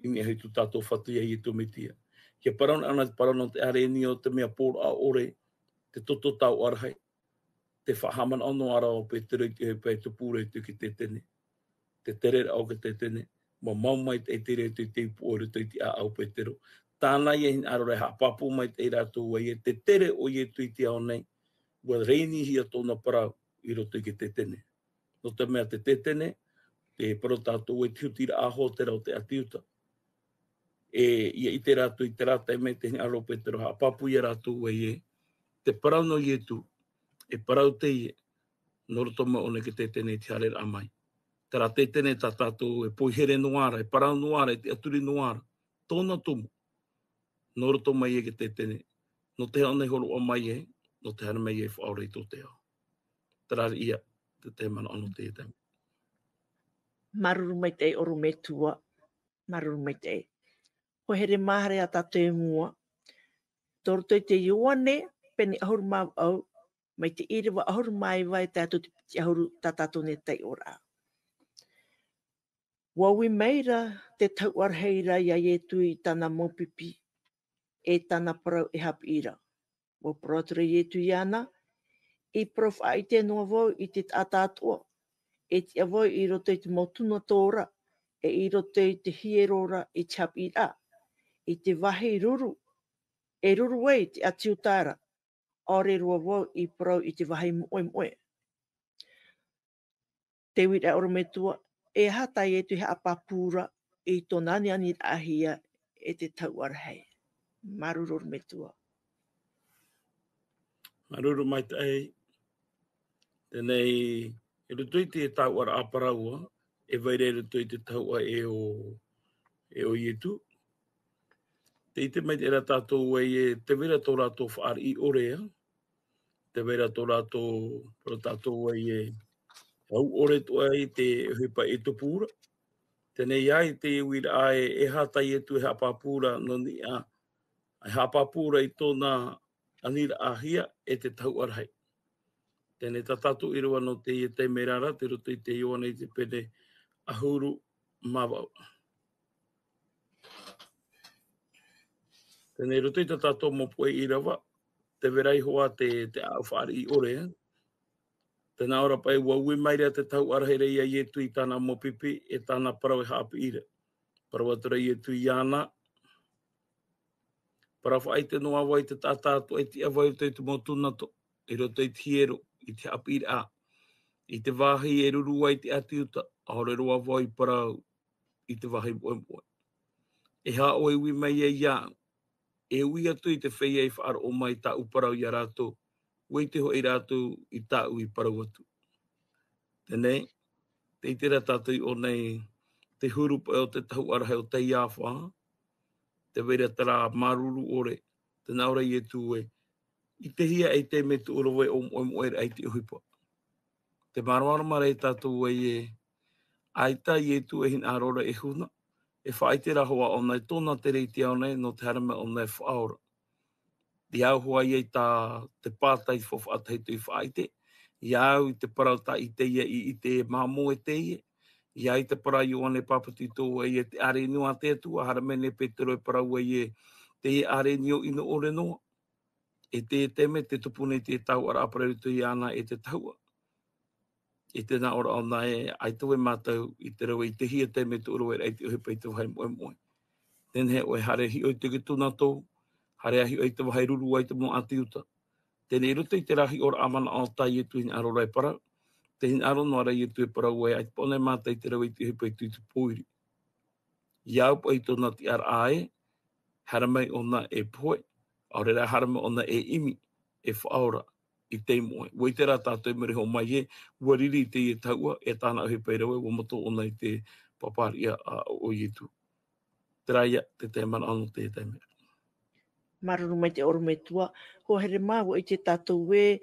i niʻa iho i tō tātou Fatu ia Ietu Metia. ʻIa parau anaʻe te parau nō te ʻārenio, te mea poroʻa ʻore, te toto tauʻarahi, te faʻahaʻamanaʻo noa ra ʻo Petero i te ʻohipa e tupu ra i te Tetene. Te tere ra ʻo te Tetene, ʻua mau maitaʻi te reira i te ipu ʻore i te ʻāʻau o Petero. Tāna ia e hinaʻaro ra e haʻapāpū maitaʻi ia rātou ē, te tere o Ietu i te ao nei, ʻua reinihia tōna parau i roto i te Tetene. Nō te mea te Tetene, te parau tātou ē te hutiraʻa hōtēra o te ʻĀti Iuta. E, ʻia ʻite rātou i terā taime te hinaʻaro o Petero haʻapāpū ia rātou ē, te parau nō Ietu, e parau teie, nō roto mai ʻōna i te Tetene i te haereraʻa mai. Terā Tetene tā tātou e poihere noa ra, e parau noa ra, e tiʻaturi noa ra, tōna tumu. Nō roto mai ē i te Tetene, nō te hōʻē nei hōroʻa mai ē, nō te haere mai ē e faʻaora i tō te ao. Terā ia, te, te manaʻo nō teie taime. Māuruuru maitaʻi ʻorometua, māuruuru maitaʻi. Hoa here mā haere ā tātou i mua. Tō roto i te Ioane, pene ʻahuru mā vaʻu, mai te ʻīrava ʻahuru mā iva e tae atu i te piti ʻahuru tā tātou nei taiʻoraʻa. ʻUa ui maira te tahuʻa rahi ra ia Ietu i tāna mau pipi, e tāna parau e haʻapiʻi ra. ʻUa parau atu ra Ietu iāna, i parau faʻaʻite noa vau i te taʻata atoʻa, e tiʻa vau i roto i te mau tuna tō ra, e i roto i te hiero ra i te haʻapiʻiraʻa, i te vāhi ruru, e ruru ai te ʻĀti Iuta ra, ʻaore roa vau i parau i te vāhi moʻemoʻe. Te uiraʻa ʻorometua, e aha tā Ietu i haʻapāpū ra i tōna anianiraʻahia e te tahuʻa rahi. Māuruuru ʻorometua. Māuruuru maitaʻi. Teie nei, i roto i te tahuʻaraʻa parau ē, e vai ra i roto i te tahuʻa e ʻo, e ʻo Ietu. Tē ʻite maitaʻi ra tātou ē, tē vai ra tō rātou fāriʻi ʻore ā, tē vai ra tō rātou, parau tātou ē, hau ʻore atoʻa i te ʻohipa e tupu ra. Teie nei ā te uiraʻa ē, e aha tā Ietu e haʻapāpū ra nō niʻa, e haʻapāpū ra i tōna aniraʻahia e te tahuʻa rahi. Teie nei tā tātou ʻīrava nō teie taime ra, tei roto i te Ioane i te pene ʻahuru mā vaʻu. Teie nei i roto i tā tātou mau poʻe ʻīrava, tē vai ra iho ā te, te ʻāʻau fāriʻi ʻore, ē. Tē nā ʻō ra paʻi, ʻua ui maira te tahuʻa rahi ra ia Ietu i tāna mau pipi, e tāna parau e haʻapiʻi ra. Parau atu ra Ietu iāna, parau faʻaʻite noa vau i te taʻata atoʻa e tiʻa vau i roto i te mau tuna tō, i roto i te hiero, i te haʻapiʻiraʻa, i te vāhi e ruru ai te ʻĀti Iuta, ʻaore roa vau i parau i te vāhi moʻemoʻe. E aha ʻoe e ui mai ai iāʻu, e ui atu i te feiā i faʻaroʻo mai tāʻu parau ia rātou, ʻua ʻite hoʻi rātou i tāʻu i parau atu. Teie nei, tē ʻite ra tātou i ʻō nei, te huru paʻi o te tahuʻa rahi o taiāfa, tē vai ra terā māuruuru ʻore, tē nā ʻō ra Ietu ē, ʻitehia e te mea tuʻu rave ʻo moʻemoʻeraʻa i te ʻohipa. Tē māramarama ra tātou ē, ʻaita Ietu e hinaʻaro ra e huna, e faʻaʻite ra hoʻi ʻōna i tōna tere i te ao nei, nō te haere mai ʻōna e faʻaora. ʻIa au hoʻi i tā te pātai faufaʻa tahito i faʻaʻite, ʻia au i te parau tā ʻĪtaia i ʻite e māmoe teie, ʻia au i te parau a Ioane Papetito ē, te ʻārenio a te Atua, haere mai nei Petero e parau ē, teie ʻārenio ʻino ʻore noa. E te, te mea tē tupu nei te tahuʻaraʻa parau i roto iāna e te tahuʻa. E tē nā ʻō ra ʻōna ē, ʻaita vau e mātau i te rave i te hia te mea tuʻu raveraʻa i te ʻohipa i te vāhi moʻemoʻe. Teie nei ʻoe haere hiʻo i te tuna tō, haere hiʻo i te vāhi ruru ai te mau ʻĀti Iuta. Teie nei i roto i terā hiʻoraʻa manaʻo tā Ietu e hinaʻaro ra e parau. Tē hinaʻaro noa ra Ietu e parau ē, ʻaita paʻi ʻōna e mātau i te rave i te ʻohipa i te pōiri. ʻIa au paʻi i tōna tiʻaraʻa ē, haere mai ʻōna e pohe, ʻaore rā haere mai ʻōna e ʻimi, e faʻaora, i te moʻe. ʻUa ʻite rā tātou i muri iho mai ē, ʻua riri i teie tahuʻa, e tāna ʻohipa i rave, ʻua moto ʻōna i te pāpāriʻa a ʻo Ietu. Terā ia te tahi manaʻo nō te taime. Māuruuru maitaʻi ʻorometua. Hoa here mā, ʻua ʻite tātou ē,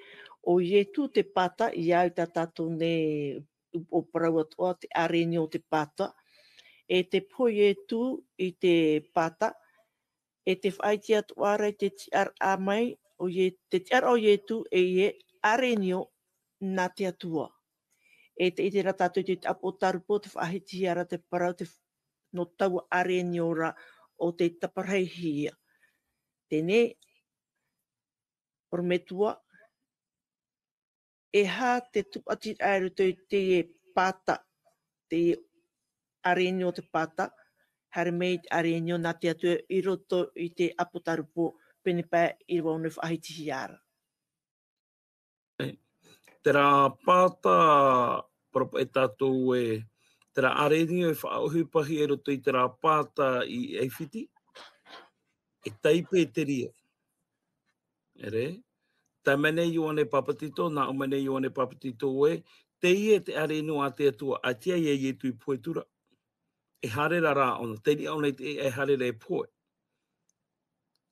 ʻo Ietu te pata, ʻia au tā tātou nei upoʻo parau atoʻa, te ʻārenio o te pata. E tē pohe Ietu i te pata, e tē faʻaʻite atoʻa ra i te tiʻaraʻa mai, ʻo Ie-, te tiʻaraʻa o Ietu, e ʻārenio nā te Atua. E tē ʻite ra tātou i te ʻĀpotarupo, tē faʻahitihia ra te parau, te f-, nō taua ʻārenio ra ʻo tē taparahi hia. Teie nei, ʻorometua, e aha te tūʻatiraʻa i roto i teie pata, teie ʻārenio o te pata, haere mai i te ʻārenio nā te Atua i roto i te ʻĀpotarupo, pene pae ʻīrava ono e faʻahitihia ra. Terā pata, parau paʻi tātou ē, terā ʻārenio e faʻaʻohipahia i roto i terā pata i ʻAifiti, e taipe te reira. ʻEre, tae mai nei Ioane Papatito, nā ʻō mai nei Ioane Papatito ē, teie te ʻārenio a te Atua, ʻaita ia Ietu i pohe atu ra. E haere ra rā ʻōna, te reira ʻōna i te, e haere ra e pohe.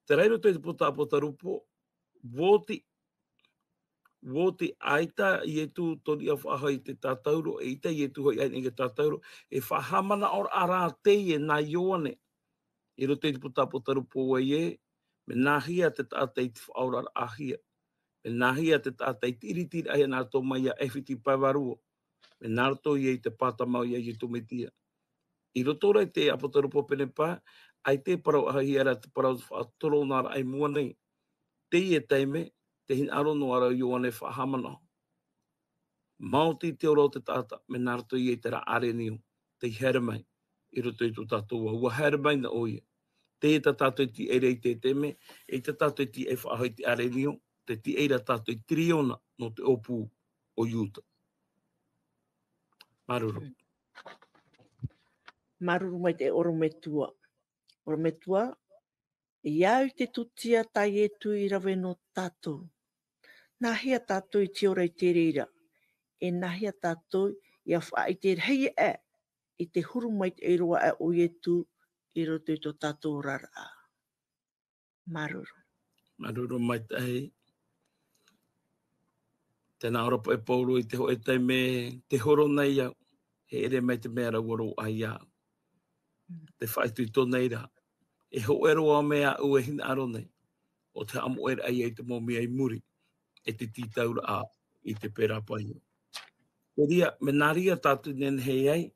Terā i roto i te pota ʻĀpotarupo, voti, voti ʻaita Ietu tō reira faʻahou i te tātauro, ʻaita Ietu hoʻi ʻaita i te tātauro, e faʻahaʻamanaʻoraʻa rā teie nā Ioane, i roto i te pota ʻĀpotarupo ē, mea nāhea te taʻata i te faʻaoraraʻahia, mea nāhea te taʻata i te ʻiritiraʻahia nā roto mai ia ʻAifiti pae vārua, mea nā roto ia i te pata mau ia Ietu Metia. I roto rā i te ʻĀpotarupo pene pae, ʻaita e parauhia ra te parau faʻatorōnaraʻa i mua nei. Teie taime, tē hinaʻaro noa ra Ioane faʻahaʻamanaʻo. Maoti te ora o te taʻata, mea nā roto ia i terā ʻārenio, tei haere mai, i roto i tō tātou vā, ʻua haere mai na ʻoia. Teie tā tātou i tīaʻi ra i teie taime, ʻaita tātou i tīaʻi faʻahou i te ʻārenio, tē tīaʻi ra tātou i te riona nō te ʻōpū o Iuta. Māuruuru. Māuruuru maitaʻi ʻorometua. ʻOrometua, ʻia au i te tūtia tā Ietu i rave nō tātou. Nāhea tātou i te ora i te reira, e nāhea tātou ʻia faʻaʻite rahi aʻe i te huru maitaʻi roa aʻe o Ietu i roto i tō tātou oraraʻa. Māuruuru. Māuruuru maitaʻi. Tē nā ʻō ra paʻi Paulo i te hōʻē taime, tē horo nei au, e ʻere mai te mea ra ʻua roaʻa iāʻu. Tē faʻaitoito nei ra. E hōʻē roa mea aʻu e hinaʻaro nei, ʻo te haʻamoʻeraʻa ia i te mau mea i muri, e te tītauraʻa i te pērā paio. Te reira, mea nā reira tātou i nehenehe ai,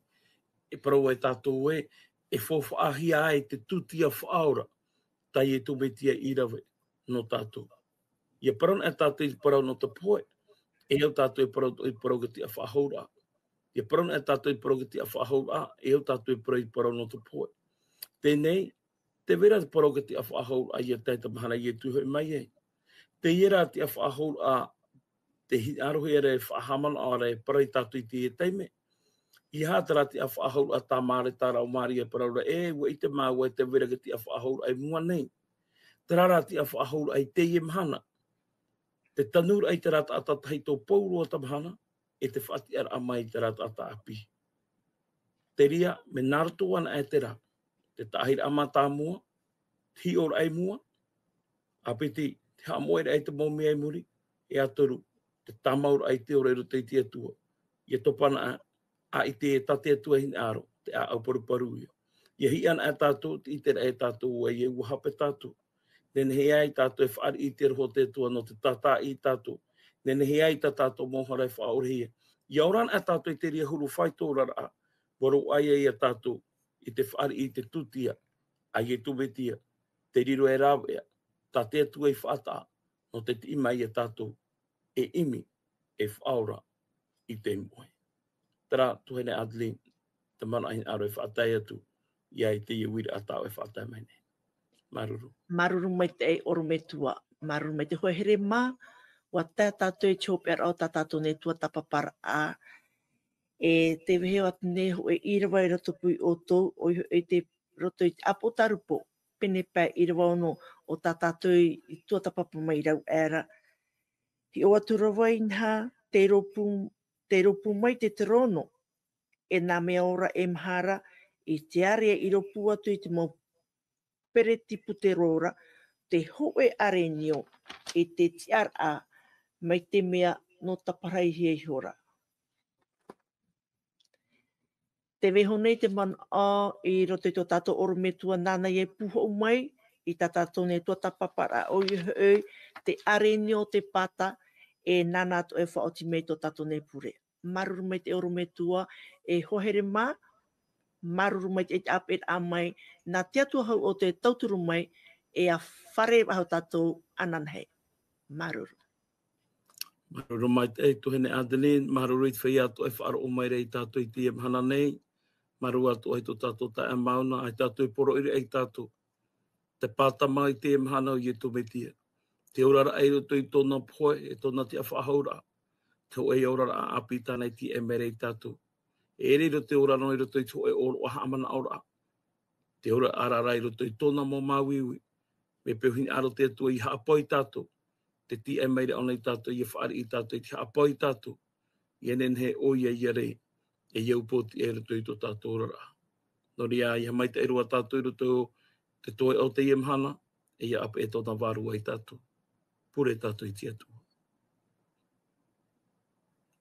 e parau ai tātou ē, e faufaʻahia ai te tūtia faʻaora, tā Ietu Metia i rave nō tātou. ʻIa parau na tātou i te parau nō te pohe, e au tātou e parau, e parau i te tiʻa faʻahouraʻa. ʻIa parau na tātou i te parau i te tiʻa faʻahouraʻa, e au tātou e parau i te parau nō te pohe. Teie nei, tē vai ra te parau i te tiʻa faʻahouraʻa ʻia tae i te mahana Ietu i hoʻi mai ai. Teie rā tiʻa faʻahouraʻa, tē hinaʻarohia ra e faʻahaʻamanaʻo ra e parau ia tātou i teie taime. ʻEiaha terā tiʻa faʻahouraʻa tā Mareta rā ʻo Maria e parau ra, e, ʻua ʻite māua ē tē vai ra te tiʻa faʻahouraʻa i mua nei. Terā rā tiʻa faʻahouraʻa i teie mahana. Te tanuraʻa i terā taʻata tahito pauroa te mahana, e te faʻatiʻaraʻa mai i terā taʻata ʻāpī. Te reira, mea nā roto anaʻe terā, te taʻahiraʻa mātāmua, te hiʻoraʻa i mua, ʻāpiti, te haʻamoʻeraʻa i te mau mea i muri, e toru, te tāmauraʻa i te ora i roto i te Atua. ʻIa topa na, ʻaita e tā te Atua e hinaʻaro, te ʻāʻau paruparu ia. ʻIa hiʻa na tātou, te ʻiteraʻa ia tātou ē ʻua hape tātou. Nehenehe ai tātou e fāriʻi i te roho o te Atua nō te tātaʻi ia tātou. Nehenehe ai tā tātou mau hara e faʻaorahia. ʻIa ora na tātou i te reira huru faʻaitoitoraʻa, ʻua roaʻa ia tātou i te fāriʻi i te tūtia a Ietu Metia, te riro e rāveʻa, tā te Atua i faʻataʻa, nō te tiʻi mai ia tātou, e ʻimi, e faʻaora i te moʻe. Terā, tuahine Adeline, te manaʻo hinaʻaro e faʻatae atu, ʻia ʻite i te uiraʻa tāʻu e faʻatae mai nei. Māuruuru. Māuruuru maitaʻi ʻorometua, māuruuru maitaʻi hoa here mā, ʻua tae tātou i te hopeʻaraʻa o tā tātou nei tuatāpaparaʻa, e tē vai atu nei hōʻē ʻīrava i rotopū ia ʻoutou, ʻoia hoʻi te roto i te ʻĀpotarupo, pene pae ʻīrava ono o tā tātou i tuatāpapa mai rau aʻera. Hiʻo atu ra vau inaha, tei rōpū, tei rōpū mai te terōno, e nā mea ora e maha ra, i te ārea i rōpū atu i te mau peretiputero ra, te hōʻē ʻarenio i te tiʻaraʻa mai te mea nō taparahi iho ra. Te vaiiho nei te manaʻo i roto i tō tātou ʻorometua nāna i pūhou mai, i tā tātou nei tuatāpaparaʻa ʻoia hoʻi, te ʻarenio, te pāta, e nāna atoʻa e faʻaoti mai tō tātou nei pure. Māuruuru maitaʻi ʻorometua, e hoa here mā, māuruuru maitaʻi te ʻāpeʻeraʻa mai, nā te Atua hau ʻo te tauturu mai, e a fare vaho tātou ananahi. Māuruuru. Māuruuru maitaʻi tuahine Adeline, māuruuru i te feiā atoʻa e faʻaroʻo mai ra ia tātou i teie mahana nei, māuruuru atoʻa i tō tātou taeaʻe Mauna, ʻa ia tātou e poroʻi ra ia tātou. Te pāta mai i teie mahana ʻo Ietu Metia. Te oraraʻa i roto i tōna pohe, e tōna tiʻafaʻahouraʻa. Te hōʻē oraraʻa ʻāpī tāna i tiʻa mai ra ia tātou. E ʻere i roto i te oraraʻa i roto i te hōʻē ʻōroʻa haʻamanaʻoraʻa. Te oraraʻa i roto i tōna mau māuiui. Mea pē hinaʻaro te Atua i haʻapaʻo ia tātou. Te tiʻa mai ra ʻōna ia tātou, ʻia fāriʻi ia tātou, i te haʻapaʻo ia tātou. ʻIa nehenehe ʻoia ʻia rē, e ʻia upoʻotiʻa i roto i tō tātou oraraʻa. Nō reira, ʻia haʻamaitaʻi roa tātou i roto i te toeʻa o teie mahana, e ʻia ʻāpeʻe tōna vārua ia tātou. Pure tātou i te Atua.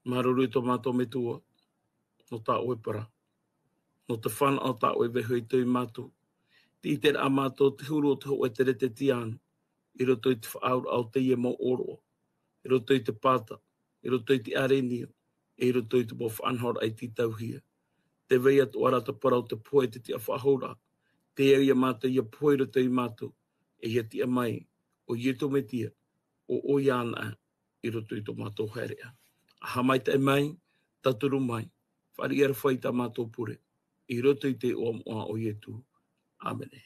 Māuruuru tō mātou Metua, nō tā ʻoe parau. Nō te fānaʻo tā ʻoe vaiiho ia mātou. Te ʻiteraʻa mātou te huru o te hōʻē teretetiāno, i roto i te faʻaauraʻa o teie mau ʻōroʻa, i roto i te pāta, i roto i te ʻarenio, e i roto i te mau faʻanahoraʻa i tītauhia. Tē vai atoʻa ra te parau, te pohe, te tiʻafaʻahouraʻa, tē au ia mātou ʻia pohe i roto ia mātou, e ʻia tiʻa mai, ʻo Ietu Metia, ʻo ʻoia anaʻe, i roto i tō mātou haereʻa. ʻA haʻamaitaʻi mai, tauturu mai, fāriʻi aroha i tā mātou pure, i roto i te iʻoa moʻa o Ietu. ʻĀmene.